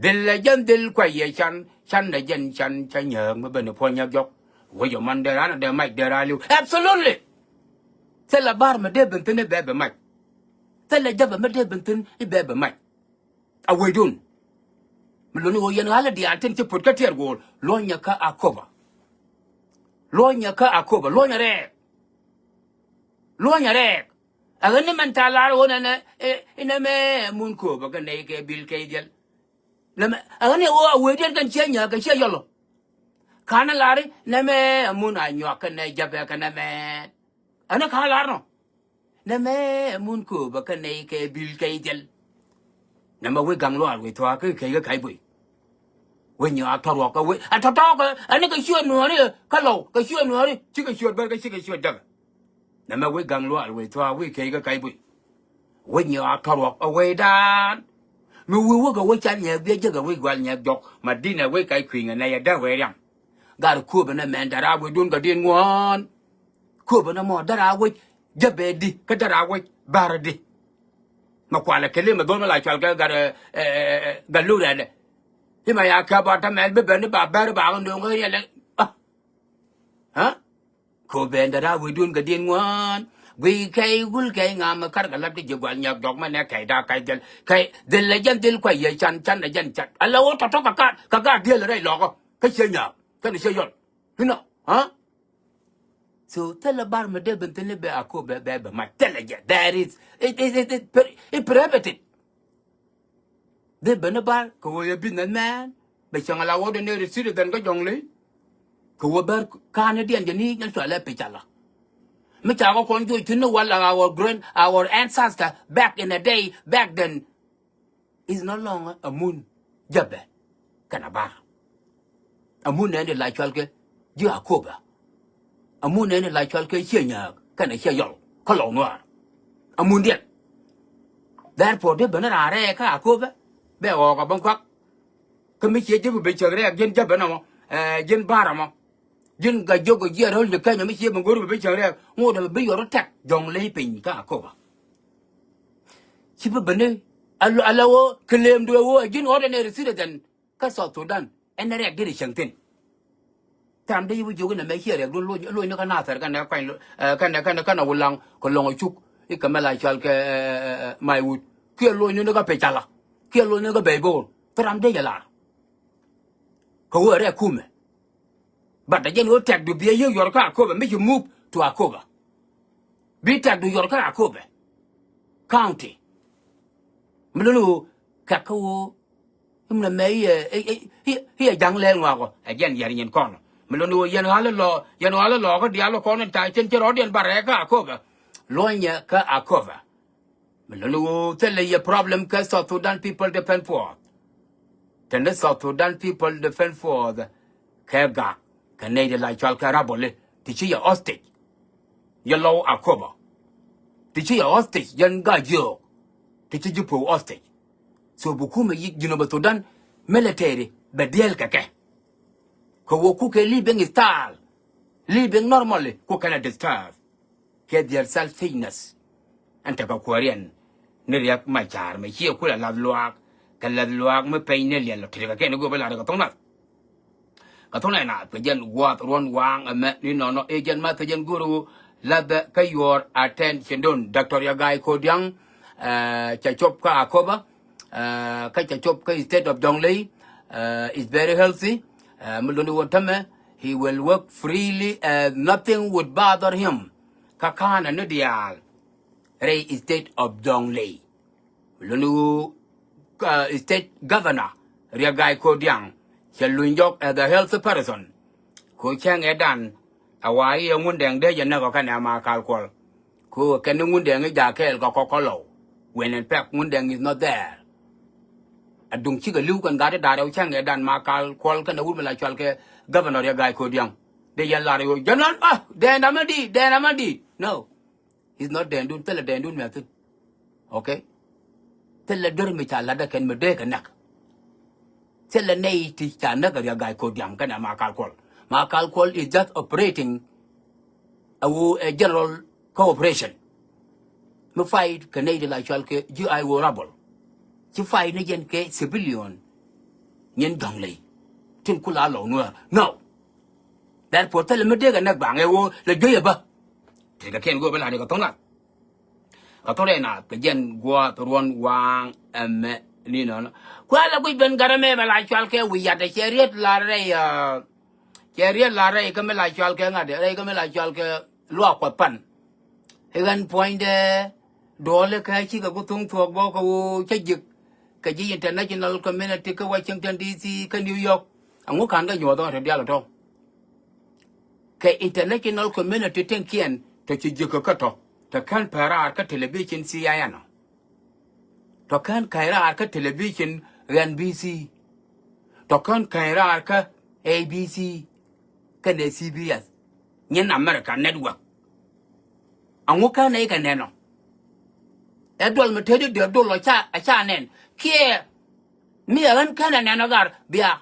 Dhil ɛ jɛn dhil kuay yɛ can, can ɛ jɛn can, can nyääk mi ben ɛ puɔ̱ny nyääk jɔk. Wec ɛ man dee raan ɛ dee mac dee raan li̱w. Absolutely. Thilɛ bar mi dee ben thi̱n i̱ bɛɛ bɛ mac. Thilɛ jäpɛ mi dee ben thi̱n i̱ bɛɛ bɛ mac. A wecdun. Mi luni ɣöö yɛn ɣa̱lä diaal tin ci puɔ̱t kä tiɛɛr go̱o̱l luɔ̱nyɛ kä Akobo. Luɔ̱nyɛ kä Akobo, luɔ̱nyɛ rɛɛk. Luɔ̱nyɛ rɛɛk. Ɛ ɣän ni mɛn ca lar ɣöö nɛnɛ inɛmɛ mun kööbä kɛ nɛy kɛ bil kɛ idhiɛl. Nɛmɛ ɛ ɣän ni ɣöö a wecdiɛn kɛn ciɛ nyääk kɛ ciɛ yɔl ɔ. Ka̱n ɛ lar inɛmɛ mun a nyuak kɛ nɛy jäpɛ kɛ nɛmɛ. Ɛn ɛ ka̱n lar nɔ. Nɛmɛ mun kööbä kɛ nɛy kɛ bil kɛ idhiɛl. Nɛmɛ wec gaŋ luaal wec thua̱a̱ kä kɛ kä ka̱c böc. Wec nyɔaak tɔ̱ ruɔk kä wec a tɔ̱tɔ̱ kɛ ɛn kɛ ciöt nuääri kä lɔw kɛ ciöt nuääri cikɛ ciöt bär kä cikɛ ciöt jäkɛ. Nɛmɛ wec gaŋ luaal wec thua̱a̱ wec kɛ kä ka̱c böc. Wec nyɔaak tɔ̱ ruɔk ɛ wecdan. Mi wi̱i̱ wä kɛ wec can nyɛɛk biɛ jäkɛ wec gua̱l nyɛɛk jɔk ma di̱n ɛ wec ka̱c kui̱ ŋɛ nɛy ɛ däk wec riam. Gat kööbä nɛ mɛn dära wecdun kɛ di̱n ŋuɔ̱ɔ̱n. Kööbä nɛ mɔ dära wec jäbɛ di kä dära wec bär di. Mɛ kualɛ kɛ limɛ dhol mɛ la cual kɛ gat gat lurɛdɛ. Imɛ ya kɛ bɔ tämɛ bi ben ni ba bär ba kɛ ndo̱ŋ kɛ riɛlɛ. Kööbä nɛ dära wecdun kɛ di̱n ŋuɔ̱ɔ̱n. Guiy kɛy gul kɛy ŋa̱a̱m mɛ kär kɛ lat kɛ ji̱ gua̱l nyɛk jɔk mɛ nɛ kɛy da̱a̱ kɛy dhil kɛy dhil lɛ jɛn dhil kuay yɛ can can lɛ jɛn can ala wä tɔ̱tɔ̱ kɛ ka̱a̱t kɛ gaat diël rɛy lɔkä kä ciɛ nyaak kɛn ciɛ yɔl. Inɔ. So thilɛ bar mi dee ben thilɛ bɛ Akobo bɛ bɛ mac thilɛ jɛ. There is it it it it prohibited. Dee ben bar kɛ wee yɛ business man bɛ cäŋ ala ordinary citizen kä jɔŋ ley. Kɛ wee bar ka̱n diɛn jɛ ni nyɛ cualɛ pic ala. Mi ca kɛ kɔn juɔc thi̱n ni wal our grand our ancestor back in the day back then. Is no longer a mun jäpɛ kɛnɛ bar. A mun nɛn di la cual kɛ ji̱ Akobo. A mun nɛn di la cual kɛ ciɛ nyääk kɛnɛ ciɛ yɔl kä lɔw nuaar. A mun diɛn. Therefore di ben raan rɛɛ kä Akobo bɛ ɣɔɔk a ben kuak. Kä mi ciɛ ji̱ bi ben cäk rɛɛk ji̱n jäpɛ nɔmɔ ji̱n bar ɛmɔ. Ji̱n Gat-jiök jiɛ ro̱l ni Kenya mi ciɛ ben go̱r bi bi cäŋ rɛɛk ŋot dee bi yɔr tɛk jɔŋ ley piny kä Akobo. Ci bi beni ala wä claim du wä ji̱n ordinary citizen kä South Sudan ɛn rɛɛk dit cäŋ thin. Thɛram dee yi bi jiök inɛ mɛ ciɛ rɛɛk dun lo̱ny ni kä Nathɛr kɛnɛ kuany kɛnɛ kɛnɛ kɛnɛ Wulaŋ kɛ Lɔŋ Acuk i̱ kɛ mɛ la cual kɛ Maiwut kiɛ lo̱ny ni kä Pecala kiɛ lo̱ny ni kä Bɛy Bo̱o̱r. Thɛram dee jɛ lar kɛ wä rɛɛk kumɛ. But a jɛn ɣöö tɛkdu bi a yiëë yɔr kä Akobo mi ci move to Akobo. Bi tɛkdu yɔr kä Akobo County. Mi luni ɣöö kɛk kä ɣöö imnɛ mɛ i̱ ɛ ja̱ŋ lɛɛl ŋɔakɔ ɛ jɛn yɛr nyin kɔn. Mi luni ɣöö yɛn ɣa̱l lɔ, yɛn ɣa̱l lɔ kä diaal kɔn in ca cin ci rɔɔdiɛn ba rɛɛ kä Akoba. Luɔ̱nyɛ kä Akoba. Mi luni ɣöö thilɛ yɛ problem kä South Sudan People Defense Force. Tɛn ni South Sudan People Defense Force kɛ gak kɛ nɛy di la cɔal kɛ raboli ti ci yɛ hostage. Yɛ lɔw Akoba. Ti ci yɛ hostage yɛn gak jiök. Ti ci ji̱ po̱w hostage. So bi kumɛ yi Jinub Sudan military bɛ diɛɛl kɛ kɛ. Kɛ wä ku kɛ living style, living normally, ku kɛn a disturb. Kɛ their selfishness. Ɛn tekɛ kuääriɛn ni Riɛk Macar mɛ ciɛ kulɛ lath luaak kɛ lath luaak mi peny ni liɛl lɔ tekɛ kɛn go̱o̱p ɛ la̱t kɛ thoŋ nath. Kɛ thoŋ nath kɛ jɛn gua̱a̱th ruɔ̱n waaŋ ɛmɛ ni nɔnɔ ɛ jɛn math ɛ jɛn go̱o̱r ɣöö lathɛ kä your attention don Doctor Yagai Kodiaŋ. Cɛ cop kä Akoba. Kä cɛ cop kä state of Jonglei. Is very healthy. Mi luni wä tämɛ he will work freely as nothing would bother him. Kä ka̱n ɛ ni diaal rɛy state of Jonglei. Luni wu state governor Riɛk Gai Kodiaŋ cɛ luny jɔk as a healthy person. Ko cäŋ ɛ dan a wa iɛ Ŋundɛŋ dee jɛ näk ɔ kɛnɛ Makal Kuɔl. Ko kɛn ni Ŋundɛŋ i̱ jakɛɛl kɛ kɔk kɔlɔw. When in fact Ŋundɛŋ is not there. A duŋ cikɛ li̱w kɛn gat i̱ da̱rɛ wu cäŋ ɛ dan Makal Kuɔl kɛnɛ wut mi la cual kɛ governor Riɛk Gai Kodiaŋ. Dee yɛn lar yo̱ jɛn ɣän ah dɛɛn amä di dɛɛn amä di. No. Is not dɛɛndun thilɛ dɛɛndun mɛ thi̱n. Okay. Thilɛ duer mi ca la̱tdä kɛn mi dee kɛ näk. Thilɛ nɛy ti ca näk a Riɛk Gai Kodiaŋ kɛnɛ Makal Kuɔl. Makal Kuɔl is just operating a wu a general kä operation. Mi fight kɛ nɛy ti la cual kɛ ji̱ I O rabol. Ci fight ni jɛn kɛ civilian. Nyin dɔ̱ŋ ley tin kula lɔw nuäär no. Therefore thilɛ mi dee kɛ näk baŋ ɛ wu lɛ juey ɛ bä. Tekɛ kɛn go̱o̱p ɛ la̱t kɛ tho̱ŋ nath. Kɛ tho̱ŋ rɛy naath kɛ jɛn gua̱a̱th ruɔ̱n waaŋ ɛmɛ ni nɔnɔ. Kualɛ guic ben gat ɛmɛ mɛ la cual kɛ wi̱i̱ yat ɛ cɛ riet la rɛy. Cɛ riet la rɛy kä mi la cual kɛ ŋa̱t rɛy kä mi la cual kɛ luaak kuɔth pan. I̱ ɣän puɔ̱nydɛ duɔ̱ɔ̱li kä cikɛ ku thuŋ thuɔ̱k bä kä wu cä ji̱k kɛ ji̱ international community kä Washington D C kä New York. Aŋu ka̱n kä nyuɔ̱th ɣän te diaal tɔ̱. Kɛ international community tiŋkiɛn tɔ ci ji̱k kä tɔ tɔ kän pɛraar kä television C I N ɔ. Tɔ kän ka̱c raar kä television N B C. Tɔ kän ka̱c raar kä A B C kɛnɛ C B S. Nyin America Network. Aŋu kän ɛ kɛ nɛn ɔ. Ɛ duɔl mi te di diɛ duɔl ɔ ca ɛ ca nɛn kiɛ mi ɛ ɣän kän ɛ nɛn ɔ gar bia.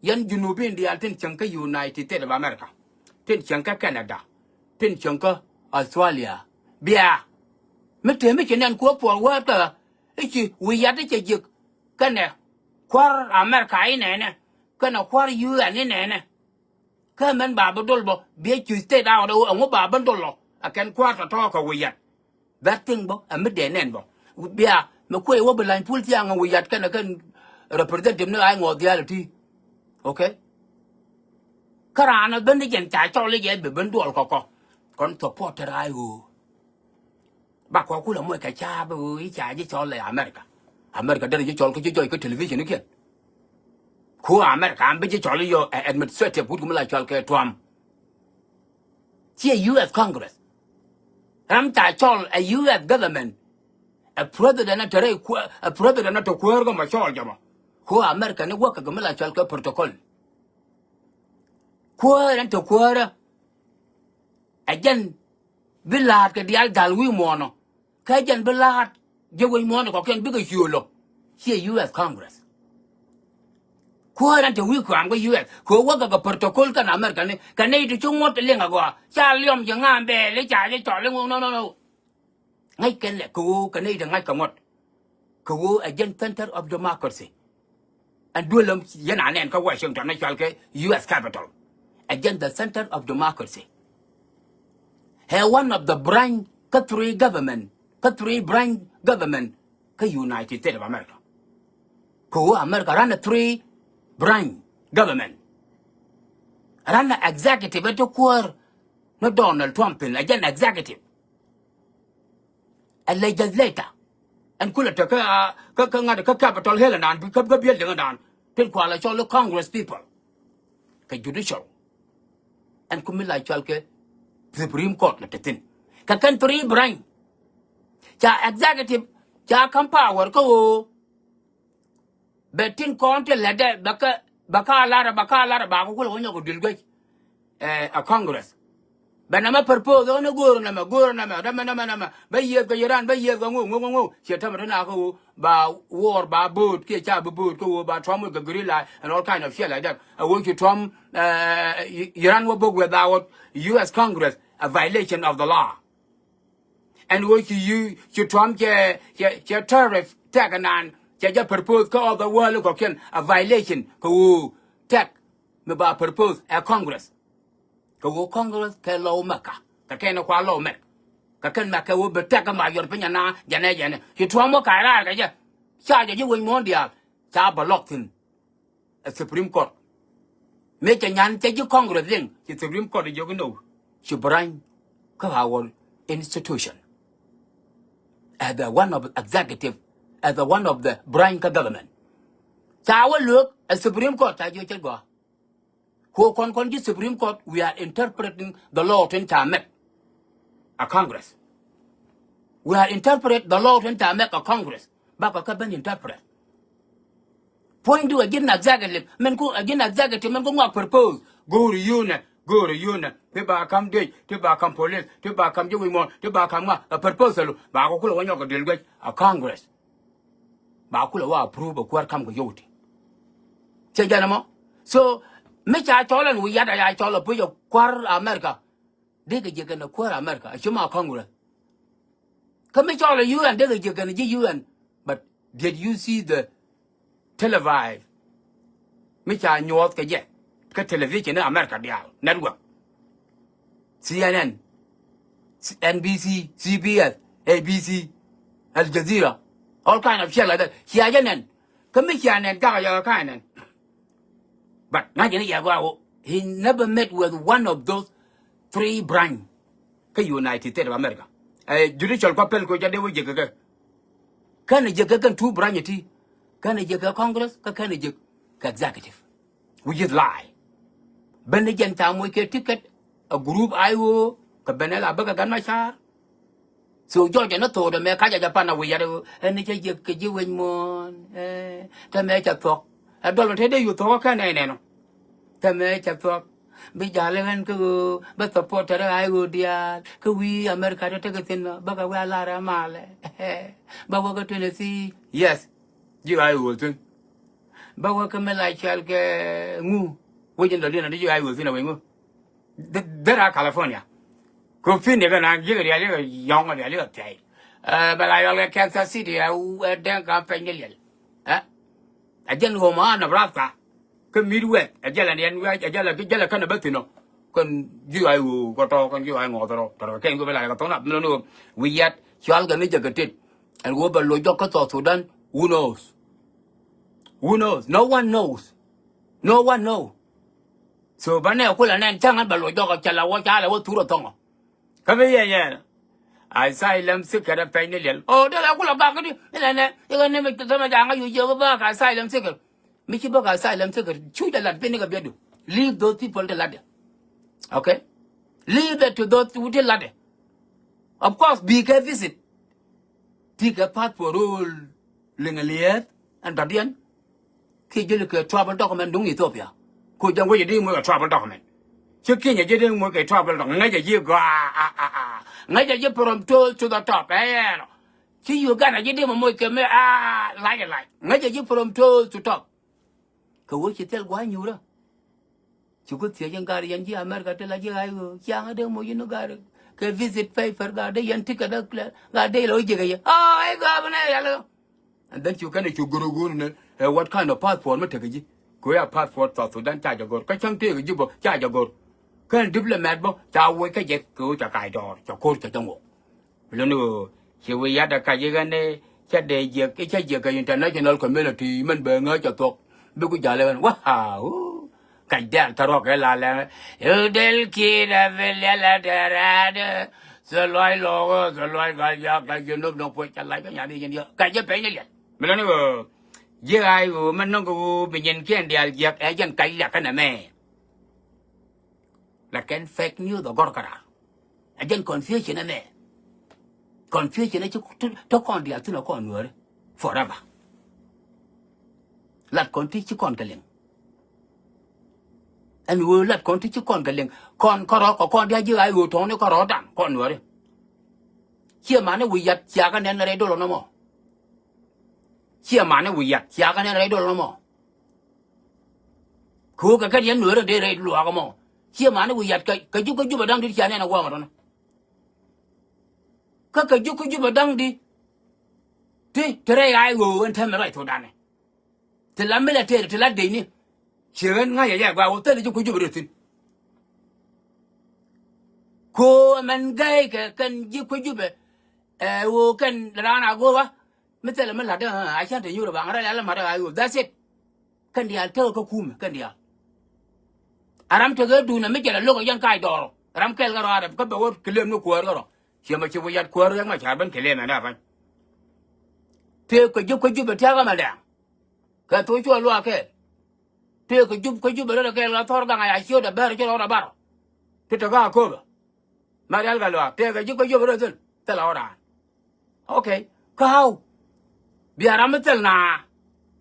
Yɛn Junubin diaal tin cieŋ kä United States of America, tin cieŋ kä Canada, tin cieŋ kä Australia. Bia mi te mi ci nɛn kuɔ puɔl wä kä i̱ ci wi̱i̱ yat i̱ cɛ ji̱k kɛnɛ kua̱r America i̱ nɛnɛ kɛnɛ kua̱r U N i̱ nɛnɛ. Kä mɛn ba bi dol bä bi cu state out ɛŋu ba bi dol lɔ a kɛn kua̱r tɔ̱tɔ̱ kɛ wi̱i̱ yat. That thing bä ɛ mi dee nɛn bä. Bia mi kuɛ wä bi lany pul thiaŋ ɛ wi̱i̱ yat kɛnɛ kɛn representative ni ɣa̱c ŋuɔth dhiaal ɛ ti. Okay. Kä raan ɛ ben ni jɛn ca cɔl i̱ jɛ bi ben duɔl kɔkɔ kɔn support te raay ɣöö. Ba kɔ kulɛ moc kɛ ca̱a̱p ɣöö i̱ ca ji̱ cɔl ɛ America. America derɛ ji̱ cɔl kä ji̱ jɔc kä television ikiɛn. Ku America an bi ji̱ cɔl i̱ yɔ ɛ administrative wut kum la cɔl kɛ Trump. Ciɛ U S Congress. Ram ca cɔl ɛ U S government. Ɛ president ɛ te rɛy kuäär ɛ president ɛ te kuäär kä mɔ cɔl jɛ mɔ. Ku America ni wäk kɛ mi la cɔl kɛ protocol. Kuäär ɛn te kuäärä. Ɛ jɛn bi la̱a̱t kɛ diaal dal wi̱i̱ muɔ̱ɔ̱nɔ. Kä jɛn bi la̱a̱t jɛ wec muɔ̱ɔ̱nɔ kɔkiɛn bikɛ ciöl ɔ. Ciɛ U S Congress. Kuäär ɛn te wi̱i̱ kua̱a̱m kä U S kɛ wäk kɛ protocol kɛn America ni kɛ nɛy ti ci ŋuɔ̱t liŋ agɔaa ca liɔm ji̱ ŋa̱a̱m bɛɛl i̱ ca jɛ cɔl i̱ ŋuɔ̱t no no no. Ŋäc kɛn lɛ kɛ ɣöö kɛ nɛy ti ŋa̱c kɛ ŋuɔ̱t. Kɛ ɣöö ɛ jɛn center of democracy. Ɛn duel lom yɛn a nɛn kä Washington ni cual kɛ U S Capitol. Ɛ jɛn the center of democracy. Ɛ one of the branch kä three government kä three branch government kä United States of America. Kɛ ɣöö America ran a three branch government. Ran a executive ɛ ti kuäär ni Donald Trump in ɛ jɛn executive. A legislator. Ɛn kulɛ te kä kä ŋa̱t kä Capitol Hill ɛndan kä kä building ɛndan tin kualɛ cɔl i̱ Congress people. Kɛ judicial Ɛn kum mi la cɔal kɛ Supreme Court la te thi̱n. Kɛ kɛn three branch ca executive ca ka̱m power kä ɣöö bɛ tin kɔn ti lɛtdɛ bɛ kä bɛ kä lar bɛ kä lar ba kä kulɛ wä nyɔk kɛ duel guec. Ɛ Congress bɛ namɛ propose ɣän ɛ go̱o̱r namɛ go̱o̱r namɛ namɛ namɛ namɛ bɛ yiëth kɛ Iran bɛ yiëth kɛ ŋu ŋu ŋu ŋu ciɛ tämɛ ti na kä ɣöö ba war ba bo̱o̱t kiɛ ca bi bo̱o̱t kä ɣöö ba Trump wek kɛ green light and all kind of shit like that. A ɣöö ci Trump Iran wä bo̱k without U S Congress, a violation of the law. Ɛn ɣöö ci yu ci Trump cɛ cɛ cɛ tariff tɛk anan cɛ jɛ propose kä other world kɔkiɛn, a violation kɛ ɣöö tɛk mi ba propose ɛ Congress. Kɛ ɣöö Congress kɛ lɔw mɛk kä kɛ kɛn kua lɔw mɛk kɛ kɛn mɛk kɛ ɣöö bɛ tɛk kä ma yɔr piny ana jɛnɛ jɛnɛ ci Trump wä ka̱ raar kɛ jɛ. Ca jɛ ji̱ wec muɔ̱ɔ̱n diaal ca bɛ lɔk thi̱n. Ɛ Supreme Court mëë cɛ nyan cɛ ji̱ Congress liŋ ci Supreme Court jiök inɔ ci branch kä our institution. As the one of executive, as the one of the branch kä government. Ca wä luek ɛ Supreme Court ca jiök cɛ gɔaa. Ko kɔn kɔn ji̱ Supreme Court, we are interpreting the law tin ca mɛk a Congress. We are interpret the law tin ca mɛk a Congress. Bakɔ kä ben interpret. Puɔ̱nydu a ji̱n executive mɛn ku a ji̱n executive mɛn ku ŋuak propose go̱o̱ri yunɛ go̱o̱ri yunɛ ti ba ka̱m diec ti ba ka̱m police ti ba ka̱m ji̱ wi̱i̱ muɔ̱ɔ̱n ti ba ka̱m ŋa a proposal ba ku kulɛ wä nyɔk a duel guec a Congress. Ba kulɛ wä approve a kuäär ka̱m kɛ yio̱w ti. Cɛ jɛn ɛmɔ. So mi ca cɔl ɛn wi̱i̱ yat a ya cɔl a puc a kuäär America. Dee kɛ jiäk kɛn a kuäär America a ci ma Congress. Kä mi cɔl a U N dee kɛ jiäk kɛn a ji̱ U N. But did you see the televised mi ca nyuɔth kɛ jɛ kä television in America diaal network, C N N, N B C, C B S, A B C, Al Jazeera, all kind of shit like that. Cia jɛ nɛn kä mi cia nɛn gak yɛ kä nɛn. But ŋa̱c jɛ ni yɛ gɔaa wä he never met with one of those three branch kä United States of America. Ɛ judicial kua pel ko ca dee wä jek kɛ kɛ. Kɛn a jek kɛ kɛn two branch ti kɛn a jek kɛ Congress kä kɛn a jek kɛ executive. Which is lie. Ben ni jɛn ca moc kɛ ticket a group I O kɛ ben ɛ la bäkɛ gan ma car. So jɔc ɛn ɛ thok dɛ mɛ kac a jɛ pan a wi̱i̱ yat ɛ ni cɛ jiɛk kɛ ji̱ wec muɔ̱ɔ̱n. Tɛ mɛ cɛ thuɔ̱k ɛ dɔl mɛ te dee yu thuɔ̱k ɛ kɛn ɛ nɛn ɔ. Tɛ mɛ cɛ thuɔ̱k bi ja̱l ɛ ɣän kä ɣöö bä support tɛrɛ a ɣöö diaal kä wi̱i̱ America tɛ tekɛ thi̱n ɔ bä kɛ wi̱i̱ a lar ɛ malɛ. Bä wä kä Tennessee, yes. Ji̱ a ɣöö thi̱n bä wä kä mi la cɔal kɛ ŋu wec in dɔl diɛn ɔ di ji̱ a ɣöö thi̱n ɛ wec ŋu. Dera California. Ko Phoenix kɛ na ji̱ kɛ rial ji̱ kɛ yɔ̱ŋ kɛ rial ji̱ kɛ thiay. Bɛ la yɔl kɛ Kansas City ɛ dɛŋ ka pɛny kɛ liɛl. Ɛ jɛn Omaha, Nebraska. Kä Midwest ɛ jɛl ɛn yɛn wiac ɛ jɛl ɛ jɛl ɛ kɛn ɛ bä thi̱n ɔ. Kɛn ji̱ a ɣöö kɛ tɔ̱ kɛn ji̱ a ŋɔth rɔ tɔ̱ kɛn kɛ bɛ la kɛ thɔ̱ŋ na mi lɔni ɣöö wi̱i̱ yat cɔal kɛ ni jɛ kɛ tet. Ɛn ɣöö bɛ loc jɔk kä South Sudan. Who knows? Who knows? No one knows. No one know. So banɛ kulɛ nɛn cäŋ ɣän bɛ luɔc jɔk cɛ la wä ca lɛ wä thur ɛ thɔŋɔ. Kä bi yɛ yɛn asylum seeker ɛ pɛc ni liɛl o dee kɛ kulɛ gak kädi ilɛ nɛ ikɛ ni mi thämɛ ja̱a̱ŋ kä yuc jiɛ wä bä kɛ asylum seeker. Mi ci bä kɛ asylum seeker cu jɛ lat pin ni kɛ biɛtdu. Leave those people ti latdɛ. Okay. Leave it to those who ti latdɛ. Of course bi kɛ visit. Ti kɛ passport rol liŋ liɛth ɛn dɔ̱diɛn. Kiɛ ji̱ li kɛ travel document duŋ Ethiopia. Ko jɛn wec di ŋuek kɛ travel document. Ci Kenya ji̱ di ŋuek kɛ travel document ŋäcɛ ji̱ gɔaa. Ŋäcɛ ji̱ from toes to the top ɛ yɛn ɔ. Ci Uganda ji̱ di mɔ moc kɛ mi a lac ɛ lac ŋäcɛ ji̱ from toes to top. Kɛ wec ci thil gua̱a̱c nyuurä. Ci ku thiec in gar yɛn ji̱ America ti la ji̱ ɣa̱c ɣöö ciaŋ a dee moc in gar kɛ visit paper gar dee yɛn ticket a clear gar dee la wä ji̱ kɛ yɛ. Aa i̱ gɔaa bi nɛ yɛl ɣä. And then cu kɛn cu gör ɣöö ni ɛ what kind of passport mi tekɛ ji̱. Kɛ ɣöö ya passport South Sudan ca jɛ gör kä cäŋ tëëk ji̱ bä ca jɛ gör. Kɛn diplomat bä ca woc kä jɛ kɛ ɣöö ca kac dɔɔr ca ko̱r ca jɛ ŋok. Luni ɣöö ci wi̱i̱ yat ɛ kac i̱ ɣän i̱ cä dee jiɛk i̱ cä jiɛk kɛ international community mɛn bɛ ŋäc cɛ thuɔ̱k. Bik ku ja̱l i̱ ɣän wa̱a̱ kac dɛl thäruɔk i̱ la lɛ i̱ del ki̱i̱t ɛ bi liɛl ɛ dee rɛɛt. Thil luac lɔɔk thil luac ka jak ka ji̱ nop nop puɔc ca lac bä nyath i̱ ji̱n diɔ̱k kac i̱ peny i̱ liɛl. Mi luni ɣöö ji̱ ɣaac ɣöö mɛn nɔŋ kɛ ɣöö bi nyin kiɛn diaal jiɛk ɛ jɛn kac liak känɛ mɛ. Lakin fake news ɛ gɔr käraar. Ɛ jɛn confusion ɛmɛ. Confusion ɛ ci te kɔn diaal thi̱n ɛ kɔn Nuääri forever. Lat kɔn ti ci kɔn kɛ liŋ. Ɛn ɣöö lat kɔn ti ci kɔn kɛ liŋ. Kɔn kärɔ̱ kɛ kɔn diaal ji̱ ɣaac ɣöö tɔ̱ɔ̱ni kärɔ̱dan kɔn Nuääri. Ciɛ mani wi̱i̱ yat ciakä nɛn rɛy dolɔ nɔmɔ. Ciɛ mani wi̱i̱ yat ciakä nɛn rɛy dolɔ nɔmɔ. Kɛ ɣöö kɛ kɛn yɛn Nuääri dee rɛy luaak ɛmɔ. Ciɛ mani wi̱i̱ yat kɛ, kɛ ji̱ kä Jubɛ da̱ŋ di̱t cia nɛn ɛ gua̱a̱k ɛ tɔ̱nɛ. Kä kɛ ji̱ kä Jubɛ da̱ŋ di̱t ti te rɛy ɣaac ɣöö ɛn täämɛ ruac Thudanɛ. Ti la military ti la dec ni. Ciɛ ɣän ŋa̱c ɛ yɛ gɔaa ɣöö thilɛ ji̱ kui̱ Jubɛ rɛy thi̱n. Kɛ ɣöö ɛmɛn gäi kɛ kɛn ji̱ kui̱ Jubɛ. Ɛ ɣöö kɛn raan a go̱o̱r ɣä mi thilɛ mi la̱t ɛ a cän te nyuur ɛ baŋ rɛl ɛl ɛ ma̱t ɛ ɣaac ɣöö that's it. Kɛn diaal tekɛ kä kumɛ kɛn diaal. A ram tekɛ duundɛ mi jɛl a lo̱k ɛ jɛn kac dɔɔr ɔ ram kɛl kärɔa rɛp kä bɛ wä kɛ lem ni kuäär kärɔa. Ciɛ mɛ ci wi̱i̱ yat kuäär Riɛk Macar ben kɛ lem ɛn ɛ pa̱ny. Tëëk kɛ ji̱ kui̱ Jubɛ tia̱a̱k ɛmɛ dɛ̈ɛ̈ŋ. Kɛ thok cuɔ luaak kɛɛl. Tëëkɛ Jubɛ, kä Jubɛ rɛl kɛɛl ɣä thɔr gaŋ a ya ciötdɛ bɛr ci rɔɔdɛ bar. Ti te kä Akobo. Mɛ rial kɛ luaak tëëkɛ ji̱ kä Jubɛ rɛl thil thil ɣä raan. Okay. Kä how? Bia ram mi thil na.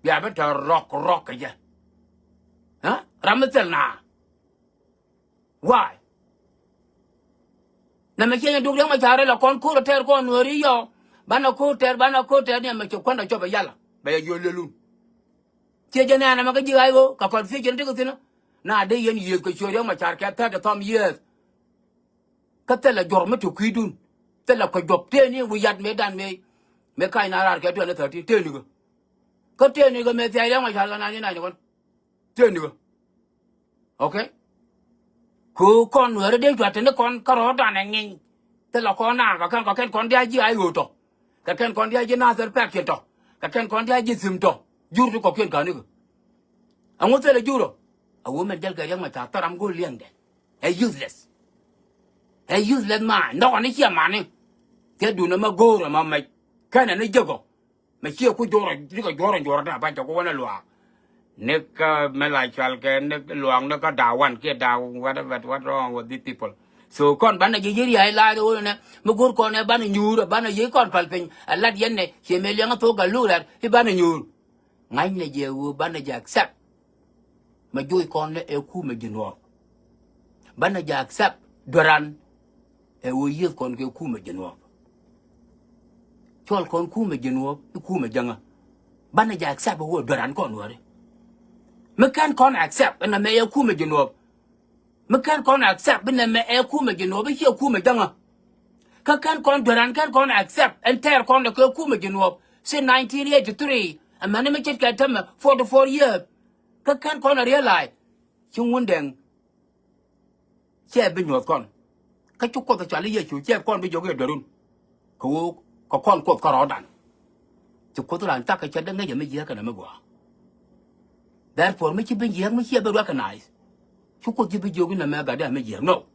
Bia bi te rɔk rɔk kɛ jɛ. Ram mi thil na. Why? Nɛmɛ ciɛ nyɛ duk Riɛk Macar rɛl ɛ kɔn ko̱r ɛ tɛɛr kɔn Nuääri yɔ. Banɛ ko̱r tɛɛr, banɛ ko̱r tɛɛr ni ɛmɛ cɛ kuändɛ cɔp ɛ yala bɛ yɛ jiɔ lelun. Ciɛ jɛ nɛɛn ɛmɛ kä ji̱ ɣaac ɣöö kɛ confusion tekɛ thi̱n ɔ. Na dee yɛn yiëëth kɛ ciöt Riɛk Macar kɛ thirty some years. Kä thilɛ juɔ̱r mi te kui̱dun. Thilɛ kɛ juɔp tëëni wi̱i̱ yat mëëdan mëë. Mëë kac na raar kɛ twenty thirteen tëëni kä. Kä tëëni kä mëë thia̱c Riɛk Macar kɛ nineteen ninety one. Tëëni kä. Okay. Kɛ ɣöö kɔn Nuääri dee cuat te ni kɔn kärɔ̱dan ɛ ŋi̱ny. Thilɛ kɔn naaŋ kɛ kɛn kɛ kɛn kɔn diaal ji̱ ɣaac ɣöö tɔ. Kɛ kɛn kɔn diaal ji̱ Nasir pɛk ciɛn tɔ. Kɛ kɛn kɔn diaal ji̱ Thim tɔ. Jur ti kɔ̱kiɛn ka̱n ikä. Ɛŋu thilɛ jur ɔ? A wä mɛn jäl kɛ Riɛk Macar thɔram go̱o̱l liɛŋdɛ. Ɛ useless. Ɛ useless man. Nhɔkɔ ni ciɛ mani. Kɛ duundɛ ɛmɛ go̱o̱r ɛmɔ mɛc. Kɛnɛ ni jek ɔ. Mɛ ciɛ ku juɔrɔ, cikɛ juɔrɔ juɔrɔ ti na pa̱ny tɔ ku wänɛ luaak. Ni kä mɛ la cual kɛ ni luaak ni kä da̱a̱ wan kiɛ da̱a̱ what, what, what wrong with these people? So kɔn banɛ ji̱ ji̱ ria̱a̱c la̱a̱c ɣöö nɛ mi go̱o̱r kɔn ɛ banɛ nyuur ɛ banɛ yiëë kɔn päl piny ɛ lat yɛn nɛ ciɛ mëë liɛŋä thok ɛ luk rɛ̈t i̱ banɛ nyuur. Ŋa̱cnɛ jɛ ɣöö banɛ jɛ accept. Mɛ joc kɔn ɛ kumɛ Jinub. Banɛ jɛ accept dueran. Ɛ ɣöö yiëth kɔn kɛ kumɛ Jinub. Cɔl kɔn kumɛ Jinub i̱ kumɛ jäŋä. Banɛ jɛ accept ɛ ɣöö dueran kɔn wäri. Mi kɛn kɔn accept ɛn amɛ ɛ kumɛ Jinub. Mi kɛn kɔn accept bi nɛmɛ ɛ kumɛ Jinub i̱ ciɛ kumɛ jäŋä. Kä kɛn kɔn dueran kɛn kɔn accept ɛn tɛɛr kɔn dɛ kɛ kumɛ Jinub. Since nineteen eighty-three amäni mi ce̱tkɛ tämɛ forty-four years. Kä kɛn kɔn a realize ci Ŋundɛŋ. Cɛ bi nyuɔth kɔn. Kä ci Kuoth a cɔal i̱ Yecu cɛ kɔn bi jiök i̱ duerun. Kɛ ɣöö kɛ kɔn Kuoth kärɔɔdan. Ci Kuoth raan cak kɛ cɛ dee ŋäc ɛ mi jiääk kɛnɛ mi gɔaa. Therefore mi ci bi jiääk mi ciɛ bi recognize. Ci Kuoth ji̱ bi jiök inɛ mɛ gatdɛ mi jiääk. No.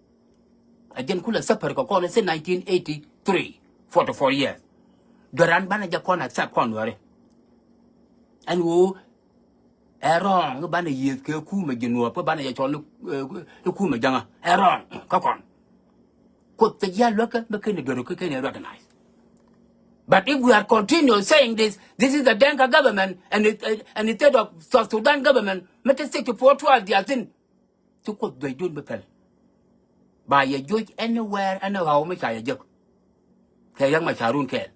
Ɛ jɛn kulɛ suffer kɛ kɔn i̱ since nineteen eighty-three, forty-four years. Dueran banɛ jɛ kɔn accept kɔn wäri. Ɛn ɣöö ɛ wrong i̱ banɛ yiëëth kɛ kumɛ Jinub kä banɛ jɛ cɔl i̱ kumɛ jäŋä. Ɛ wrong kä kɔn. Kuoth kɛ ji̱ a luäkä mi kɛn i̱ duer kä kɛn i̱ recognize. But if we are continue saying this, this is the Dinka government and, it, and instead of South Sudan government mi te sixty-four tribe diaal thi̱n. Ci Kuoth duecdun bi pɛl. Ba yɛ joc anywhere, any ɣaw mi ca yɛ jek. Kɛ Riɛk Macar run kɛɛl.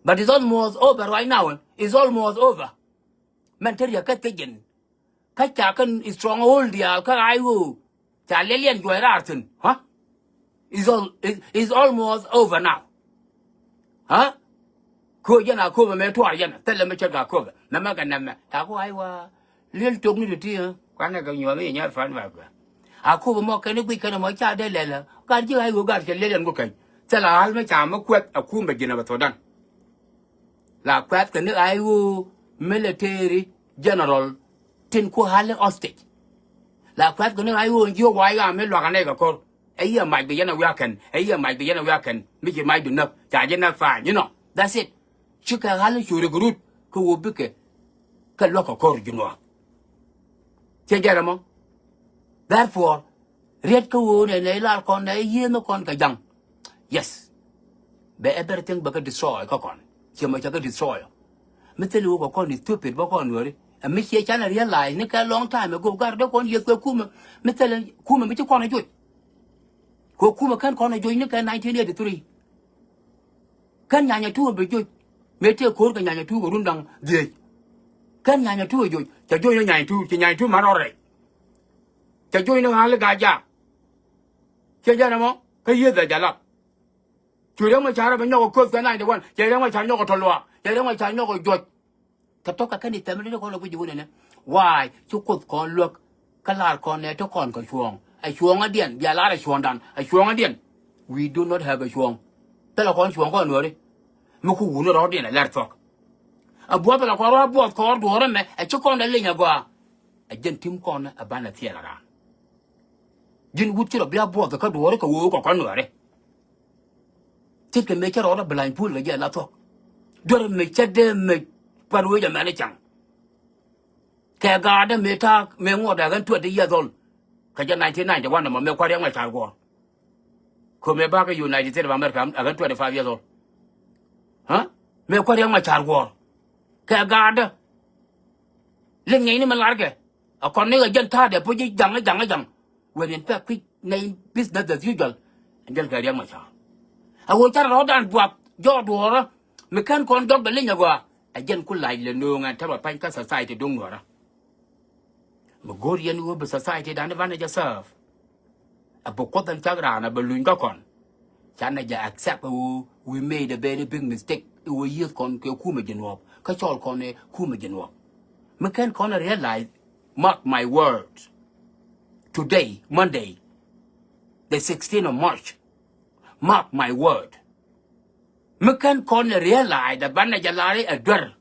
But it's almost over right now. It's almost over. Mɛn te riɛk kä thiec jɛn. Kä ca kɛn stronghold diaal kä ɣaac ɣöö ca liɛliɛn juɔc raar thi̱n. Huh? It's all, it, it's almost over now. Huh? Köö jɛn Akobo mɛ tuaar jɛn thilɛ mi ce̱tkɛ Akobo. Nɛmɛ kɛ nɛmɛ ca ku ɣaac wa liɛl tok ni ti ti. Kuanɛ kɛ nyuɔth i̱ nyɛr fan ba kuɛ. Akobo mɔ kɛn i̱ guic kɛn ɛmɔ ca dee lɛlɛ. Gat ji̱ ɣaac ɣöö gat cɛ liɛliɛn ku kɛny. Thilɛ ɣa̱l mi ca mi kuɛth a kumɛ Jinub Thudan. La kuɛth kɛ ni ɣaac ɣöö military general tin ku ɣa̱l i̱ hostage. La kuɛth kɛ ni ɣaac ɣöö jiök wa ɣa̱ mi luakä nɛy kɛ ko̱r. Ɛ yiëë mac bi yɛn ɛ wiakɛn, ɛ yiëë mac bi yɛn ɛ wiakɛn mi ci macdu näk ca ji̱ näk pa̱a̱ny inɔ. That's it. Cikɛ ɣa̱l i̱ cu recruit kä ɣöö bikɛ kɛ luäk kɛ ko̱r Jinub. Ciɛ jɛn ɛmɔ. Therefore Riet kä ɣöö nɛ nɛ ilar kɔn nɛ iyieth ni kɔn kɛ jaŋ. Yes. Bɛ everything bɛ kɛ destroy kä kɔn. Ciɛ mɔ cɛ kɛ destroy. Mi thil ɣöö kɛ kɔn is stupid bä kɔn nuɔri. Ɛ mi ciɛ canɛ realize ni kɛ long time ago gar dee kɔn yieth kɛ kumɛ. Mi thil kumɛ mi ci kɔn a joc. Kɛ kumɛ kɛn kɔn a joc ni kɛ nineteen eighty-three. Kɛn nyanya tuur bɛ joc. Mëë tëë ko̱r kɛ nyanya tuur kɛ run daŋ dhiec. Kɛn nyanya tuur joc. Cɛ joc ni nyanya tuur, cɛ nyanya tuur man rɔrɛ. Cɛ joc ni ɣa̱l ga ja. Cɛ jɛn ɛmɔ kä yieth ɛ jalap. Cu riɛŋ mɛ ca rɛ bɛ nyɔk ɛ koth kɛ ninety one. Cɛ riɛŋ mɛ ca nyɔk ɛ tɔlua. Cɛ riɛŋ mɛ ca nyɔk ɛ juɔc. Kɛ tɔk kɛ kɛn i̱ thɛmɛ ni kɔn lɔ guic i̱ wunɛ nɛ. Why? Ci kuoth kɔn luäk. Kä lar kɔn nɛ ti kɔn kɛ cuɔ̱ɔ̱ŋ. Ɛ cuɔ̱ɔ̱ŋ adiɛn bia lar ɛ cuɔ̱ɔ̱ŋdan. Ɛ cuɔ̱ɔ̱ŋ adiɛn. We do not have a cuɔ̱ɔ̱ŋ. Thilɛ kɔn cuɔ̱ɔ̱ŋ kɔn nuɔ̱ɔ̱ri. Mi ku wuni rɔɔdiɛn ɛ lɛr thuɔ̱k. Ɛ buɔth ɛ la kɔn ruac buɔth kɔn duɔ̱ɔ̱r ɛmɛ ɛ ci kɔn dɛ liny ɛ gɔaa. Ɛ jɛn tim kɔn ɛ banɛ thiɛl ɛ raan. Ji̱n wut ci rɔ bia buɔth kä duɔ̱ɔ̱ri kɛ wee wee kɔ kɔn nuɛɛri. Ce̱tkɛ mëë cä rɔɔdä bi lany puul kɛ jɛ la thuɔ̱k. Duer mëë cä dee mëë kuan wee jɛ mɛn i̱ cäŋ. Kɛ gaatdä mëë ta̱a̱ mëë ŋuɔ̱t ɛ ɣän twenty years old. Kɛ jɛ nineteen ninety one ɛmɔ mëë kua̱r yɛn ŋuɛ ca̱r guɔ̱ɔ̱r. Kɛ mëë bakɛ United States of America ɛ ɣän twenty five years old. Ɣä? Mëë kua̱r yɛn ŋuɛ ca̱r guɔ̱ɔ̱r. Kɛ gaatdä. Liŋ ŋi̱i̱cni mi larkɛ. A kɔn ni ɣä jɛn ta̱a̱dɛ puc ji̱ ja̱ŋ ja̱ŋ ja̱ŋ. Wëë in fact kui̱ nɛy business as usual. Ɛn jɛn kɛ riɛk ma ca̱a̱r. A ɣöö carɛ rɔ̱ɔ̱dan buath jɔɔk duɔ̱ɔ̱rä. Mi kɛn kɔn jɔk bɛ li̱ny a gɔaa. Ɛ jɛn ku lac lɛ nööŋ ɛn tɛmɛ pa̱ny kä society duŋ nuɔ̱ɔ̱rä. Mi go̱o̱r yɛn ɣöö bi society dan i̱ banɛ jɛ serve. A bi kuoth ɛn cak raan a bi luny kä kɔn. Canɛ jɛ accept ɣöö we made a very big mistake. Ɣöö yieth kɔn kɛ kumɛ ji̱ nuɔɔp kä cɔl kɔn ɛ kumɛ ji̱ nuɔɔp. Mi kɛn kɔn ɛ realize, mark my word. Today Monday, the sixteenth of March, mark my word. Mi kɛn kɔn ɛ realize a banɛ jɛ lar i̱ ɛ duer.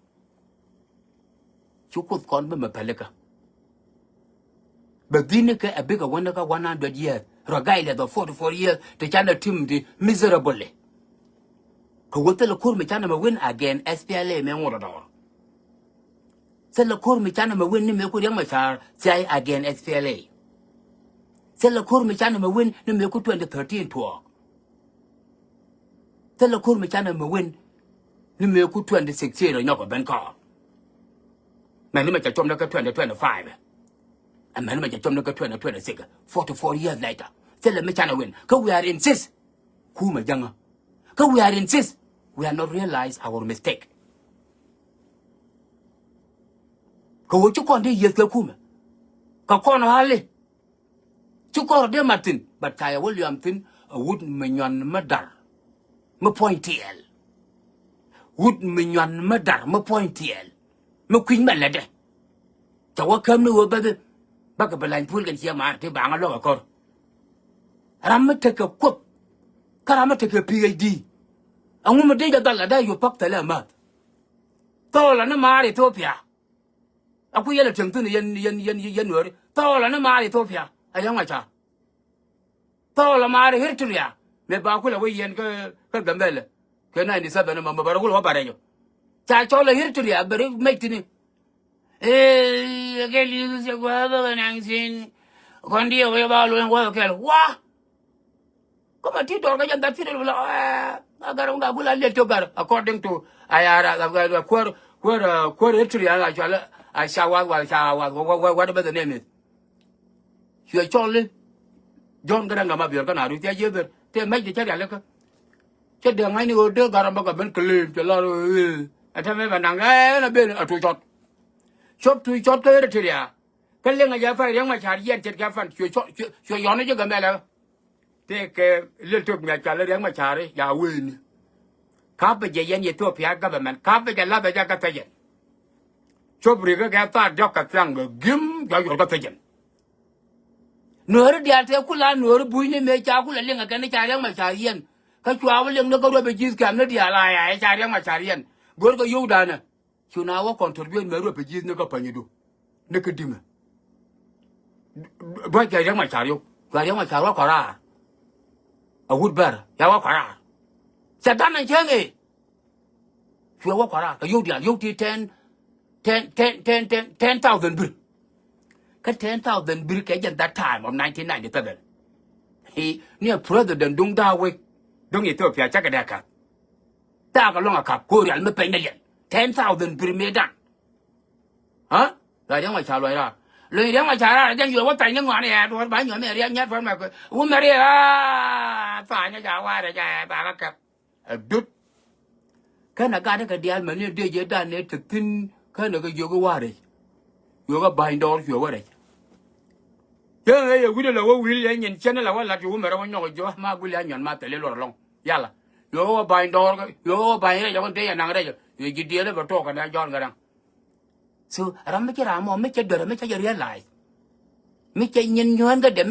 Cu kuoth kɔn bi mɛ pälikä. Bɛ dhi̱n ni kɛ a bikɛ wä ni kä one hundred years. Rɔ ga̱y lɛ dhɔ forty four years ti canɛ tim ti miserably. Kɛ wä thilɛ ko̱r mi canɛ mɛ win again S P L A mɛ ŋuɔt dɔɔr. Thilɛ ko̱r mi canɛ mɛ win ni mɛ ku riɛk mɛ ca̱a̱r thiay again S P L A. Thilɛ ko̱r mi canɛ mɛ win ni mɛ ku twenty thirteen tuɔɔk. Thilɛ ko̱r mi canɛ mɛ win ni mëë ku twenty sixteen rɔ nyɔk ɛ ben kɔɔr. Mɛn ni mɛ cɛ com ni kä twenty twenty five. Ɛ mɛn ni mɛ cɛ com ni kä twenty twenty six. Forty four years later. Thilɛ mi canɛ win. Kä we are insist. Kumɛ jäŋä. Kä we are insist. We are not realize our mistake. Kɛ ɣöö ci kɔn dee yieth kɛ kumɛ. Kɛ kɔn ɣali. Ci kɔr dee mat thi̱n, but ca yɛ wä liam thi̱n, a wut mi nyuan mi dar mi puɔ̱ny tiɛɛl. Wut mi nyuan mi dar mi puɔ̱ny tiɛɛl. Mi kui̱ny mɛ lätdɛ. Ca wä käm ni ɣöö bäthi, bäkɛ bi lany puɔ̱l kɛn ciɛ maar ti baaŋä luäk ɛ kɔr. Ram mi tekɛ kuoth, kä ram mi tekɛ P H D. Ɛŋu mi dee jɛ dhal a dee yop pak thɛlɛ amäth. Thɔɔlä ni maar Ethiopia. A ku yɛl a tiɛŋ thi̱n yɛn, yɛn, yɛn, yɛn nuɔ̱ɔ̱ri. Thɔɔlä ni maar Ethiopia. A Riɛk Macar. Thɔɔlä maar Eritrea. Mëë ba kulɛ wä yɛn kä, kä Gambɛlɛ. Kɛ ninety seven ma, ma bärɛ kulɛ wä bärɛ jɔ. Ca cɔl Eritrea bärɛ mec thi̱ni. Ee, kɛ li̱th cɛ gua̱a̱th bä kɛ naŋ thi̱n. Kɔn diɛ wee ba luɔ̱ny gua̱a̱th kɛl. Wa! Kä ma ti dɔr kä jɛn that period bi la, eh, a gar mi ga gul a liet to gar, according to, a ya ra, a, a, a, kuäär, kuäär, uh, kuäär history a la cual, a Shawath wala Shawath, wha-, wha-, wha-, whatever the name is. Cuɛ cɔl i̱ John Garang ma biɛr kä na ru thia jieth ben. Te mɛc de cɛ rial ikä. Cɛ dee ŋa̱cni ɣöö dee gar a bä kɛ ben claim cɛ lar, eh, ɛ tɛmɛ bɛ naŋ, eh, ɛn a ben a tuc cɔt. Cop tuc cɔt kä Eritrea. Kä liŋ a jɛ pay Riɛk Macar yɛn ce̱tkɛ fan cuɛ cɔ-, cuɛ, cuɛ yɔn i̱ ji̱ Gambɛlɛ. Tëëkɛ lël tök mi a cɔal i̱ Riɛk Macar i̱ ja weeni. Kapɛ jɛ yɛn Ethiopia government, kapɛ jɛ lathɛ jɛ kä thecɛn. Cop rikä kɛ thaar diɔ̱k kɛ thiaŋ kɛ gi̱m jɔak yuɔr kä thecɛn. Nuääri diaal tëë kula nuääri bucni mëë ca kula liŋ ɛ kɛn i̱ ca Riɛk Macar yɛn. Kä cua wä liŋ ni kä ruɔp i̱ ji̱th kɛ̈m ni diaal a ya i̱ ca Riɛk Macar yɛn. Görkɛ yio̱w da̱a̱nɛ. Cu na wä contribute mɛ ruɔp i̱ ji̱th ni kä pa̱nydu. Ni kä di̱mɛ. Duac kɛ Riɛk Macar yio̱w. Cua Riɛk Macar wä kɔraar. A wut bɛr ya wä kɔraar. Cɛ da̱n ɛn cäŋ ëë. Cuɛ wä kɔraar kɛ yio̱w diaal yio̱w ti ten, ten, ten, ten, ten, ten thousand birr. Kä ten thousand birr kɛ jɛn that time of nineteen ninety seven. Ni a president duŋ da̱a̱ wek duŋ Ethiopia cakɛ dee ka̱p. Thaak alɔŋ a ka̱p ko̱ rial mi peny ni liɛl ten thousand bir mëë dan. Aa la riɛŋ ma ca luɔc raar. Luɔc riɛŋ ma ca raar a jɛn yuɔr wä thany ni ŋɔaani ɛ duɔ̱ɔ̱r ba nyuɔ̱m ɛ riɛk nyɛt fɛr mɛ kɛ wumɛ riɛk. Aa thaany a ca wa̱a̱ rɛ ca ɛ ba kä kɛp. Ɛ dut. Kɛnɛ gat kɛ diaal mɛni dee jɛ dan nɛ te thi̱n kɛnɛ kɛ jiök i̱ wa̱a̱ rɛc. Yuɔk ɛ ba̱ny dɔɔr cuɛ wä rɛc. Cä ŋee yɛ wi̱cdɛ la wä wi̱i̱l yɛ nyin cɛn la wä lat cu wumɛ rɛ wä nyɔk jɔ̱ɔ̱k ma guil ya nyɔn ma thɛli luɔr ɛlɔ̱ŋ. Yala. Yuɔk ɛ wä ba̱ny dɔɔr kɛ yuɔk ɛ wä ba̱ny rɛc ɛ wä dee yɛ naŋ rɛc ɛ. Yuɔk ji̱ diɛɛl ɛ bɛ tuɔɔk kɛ na jɔ̱ɔ̱n kɛ da̱ŋ. So ram mi cɛ ram mɔ mi cɛ duer mi cɛ jɛ realize. Mi cɛ nyin nyuɔ̱ɔ̱n kä dee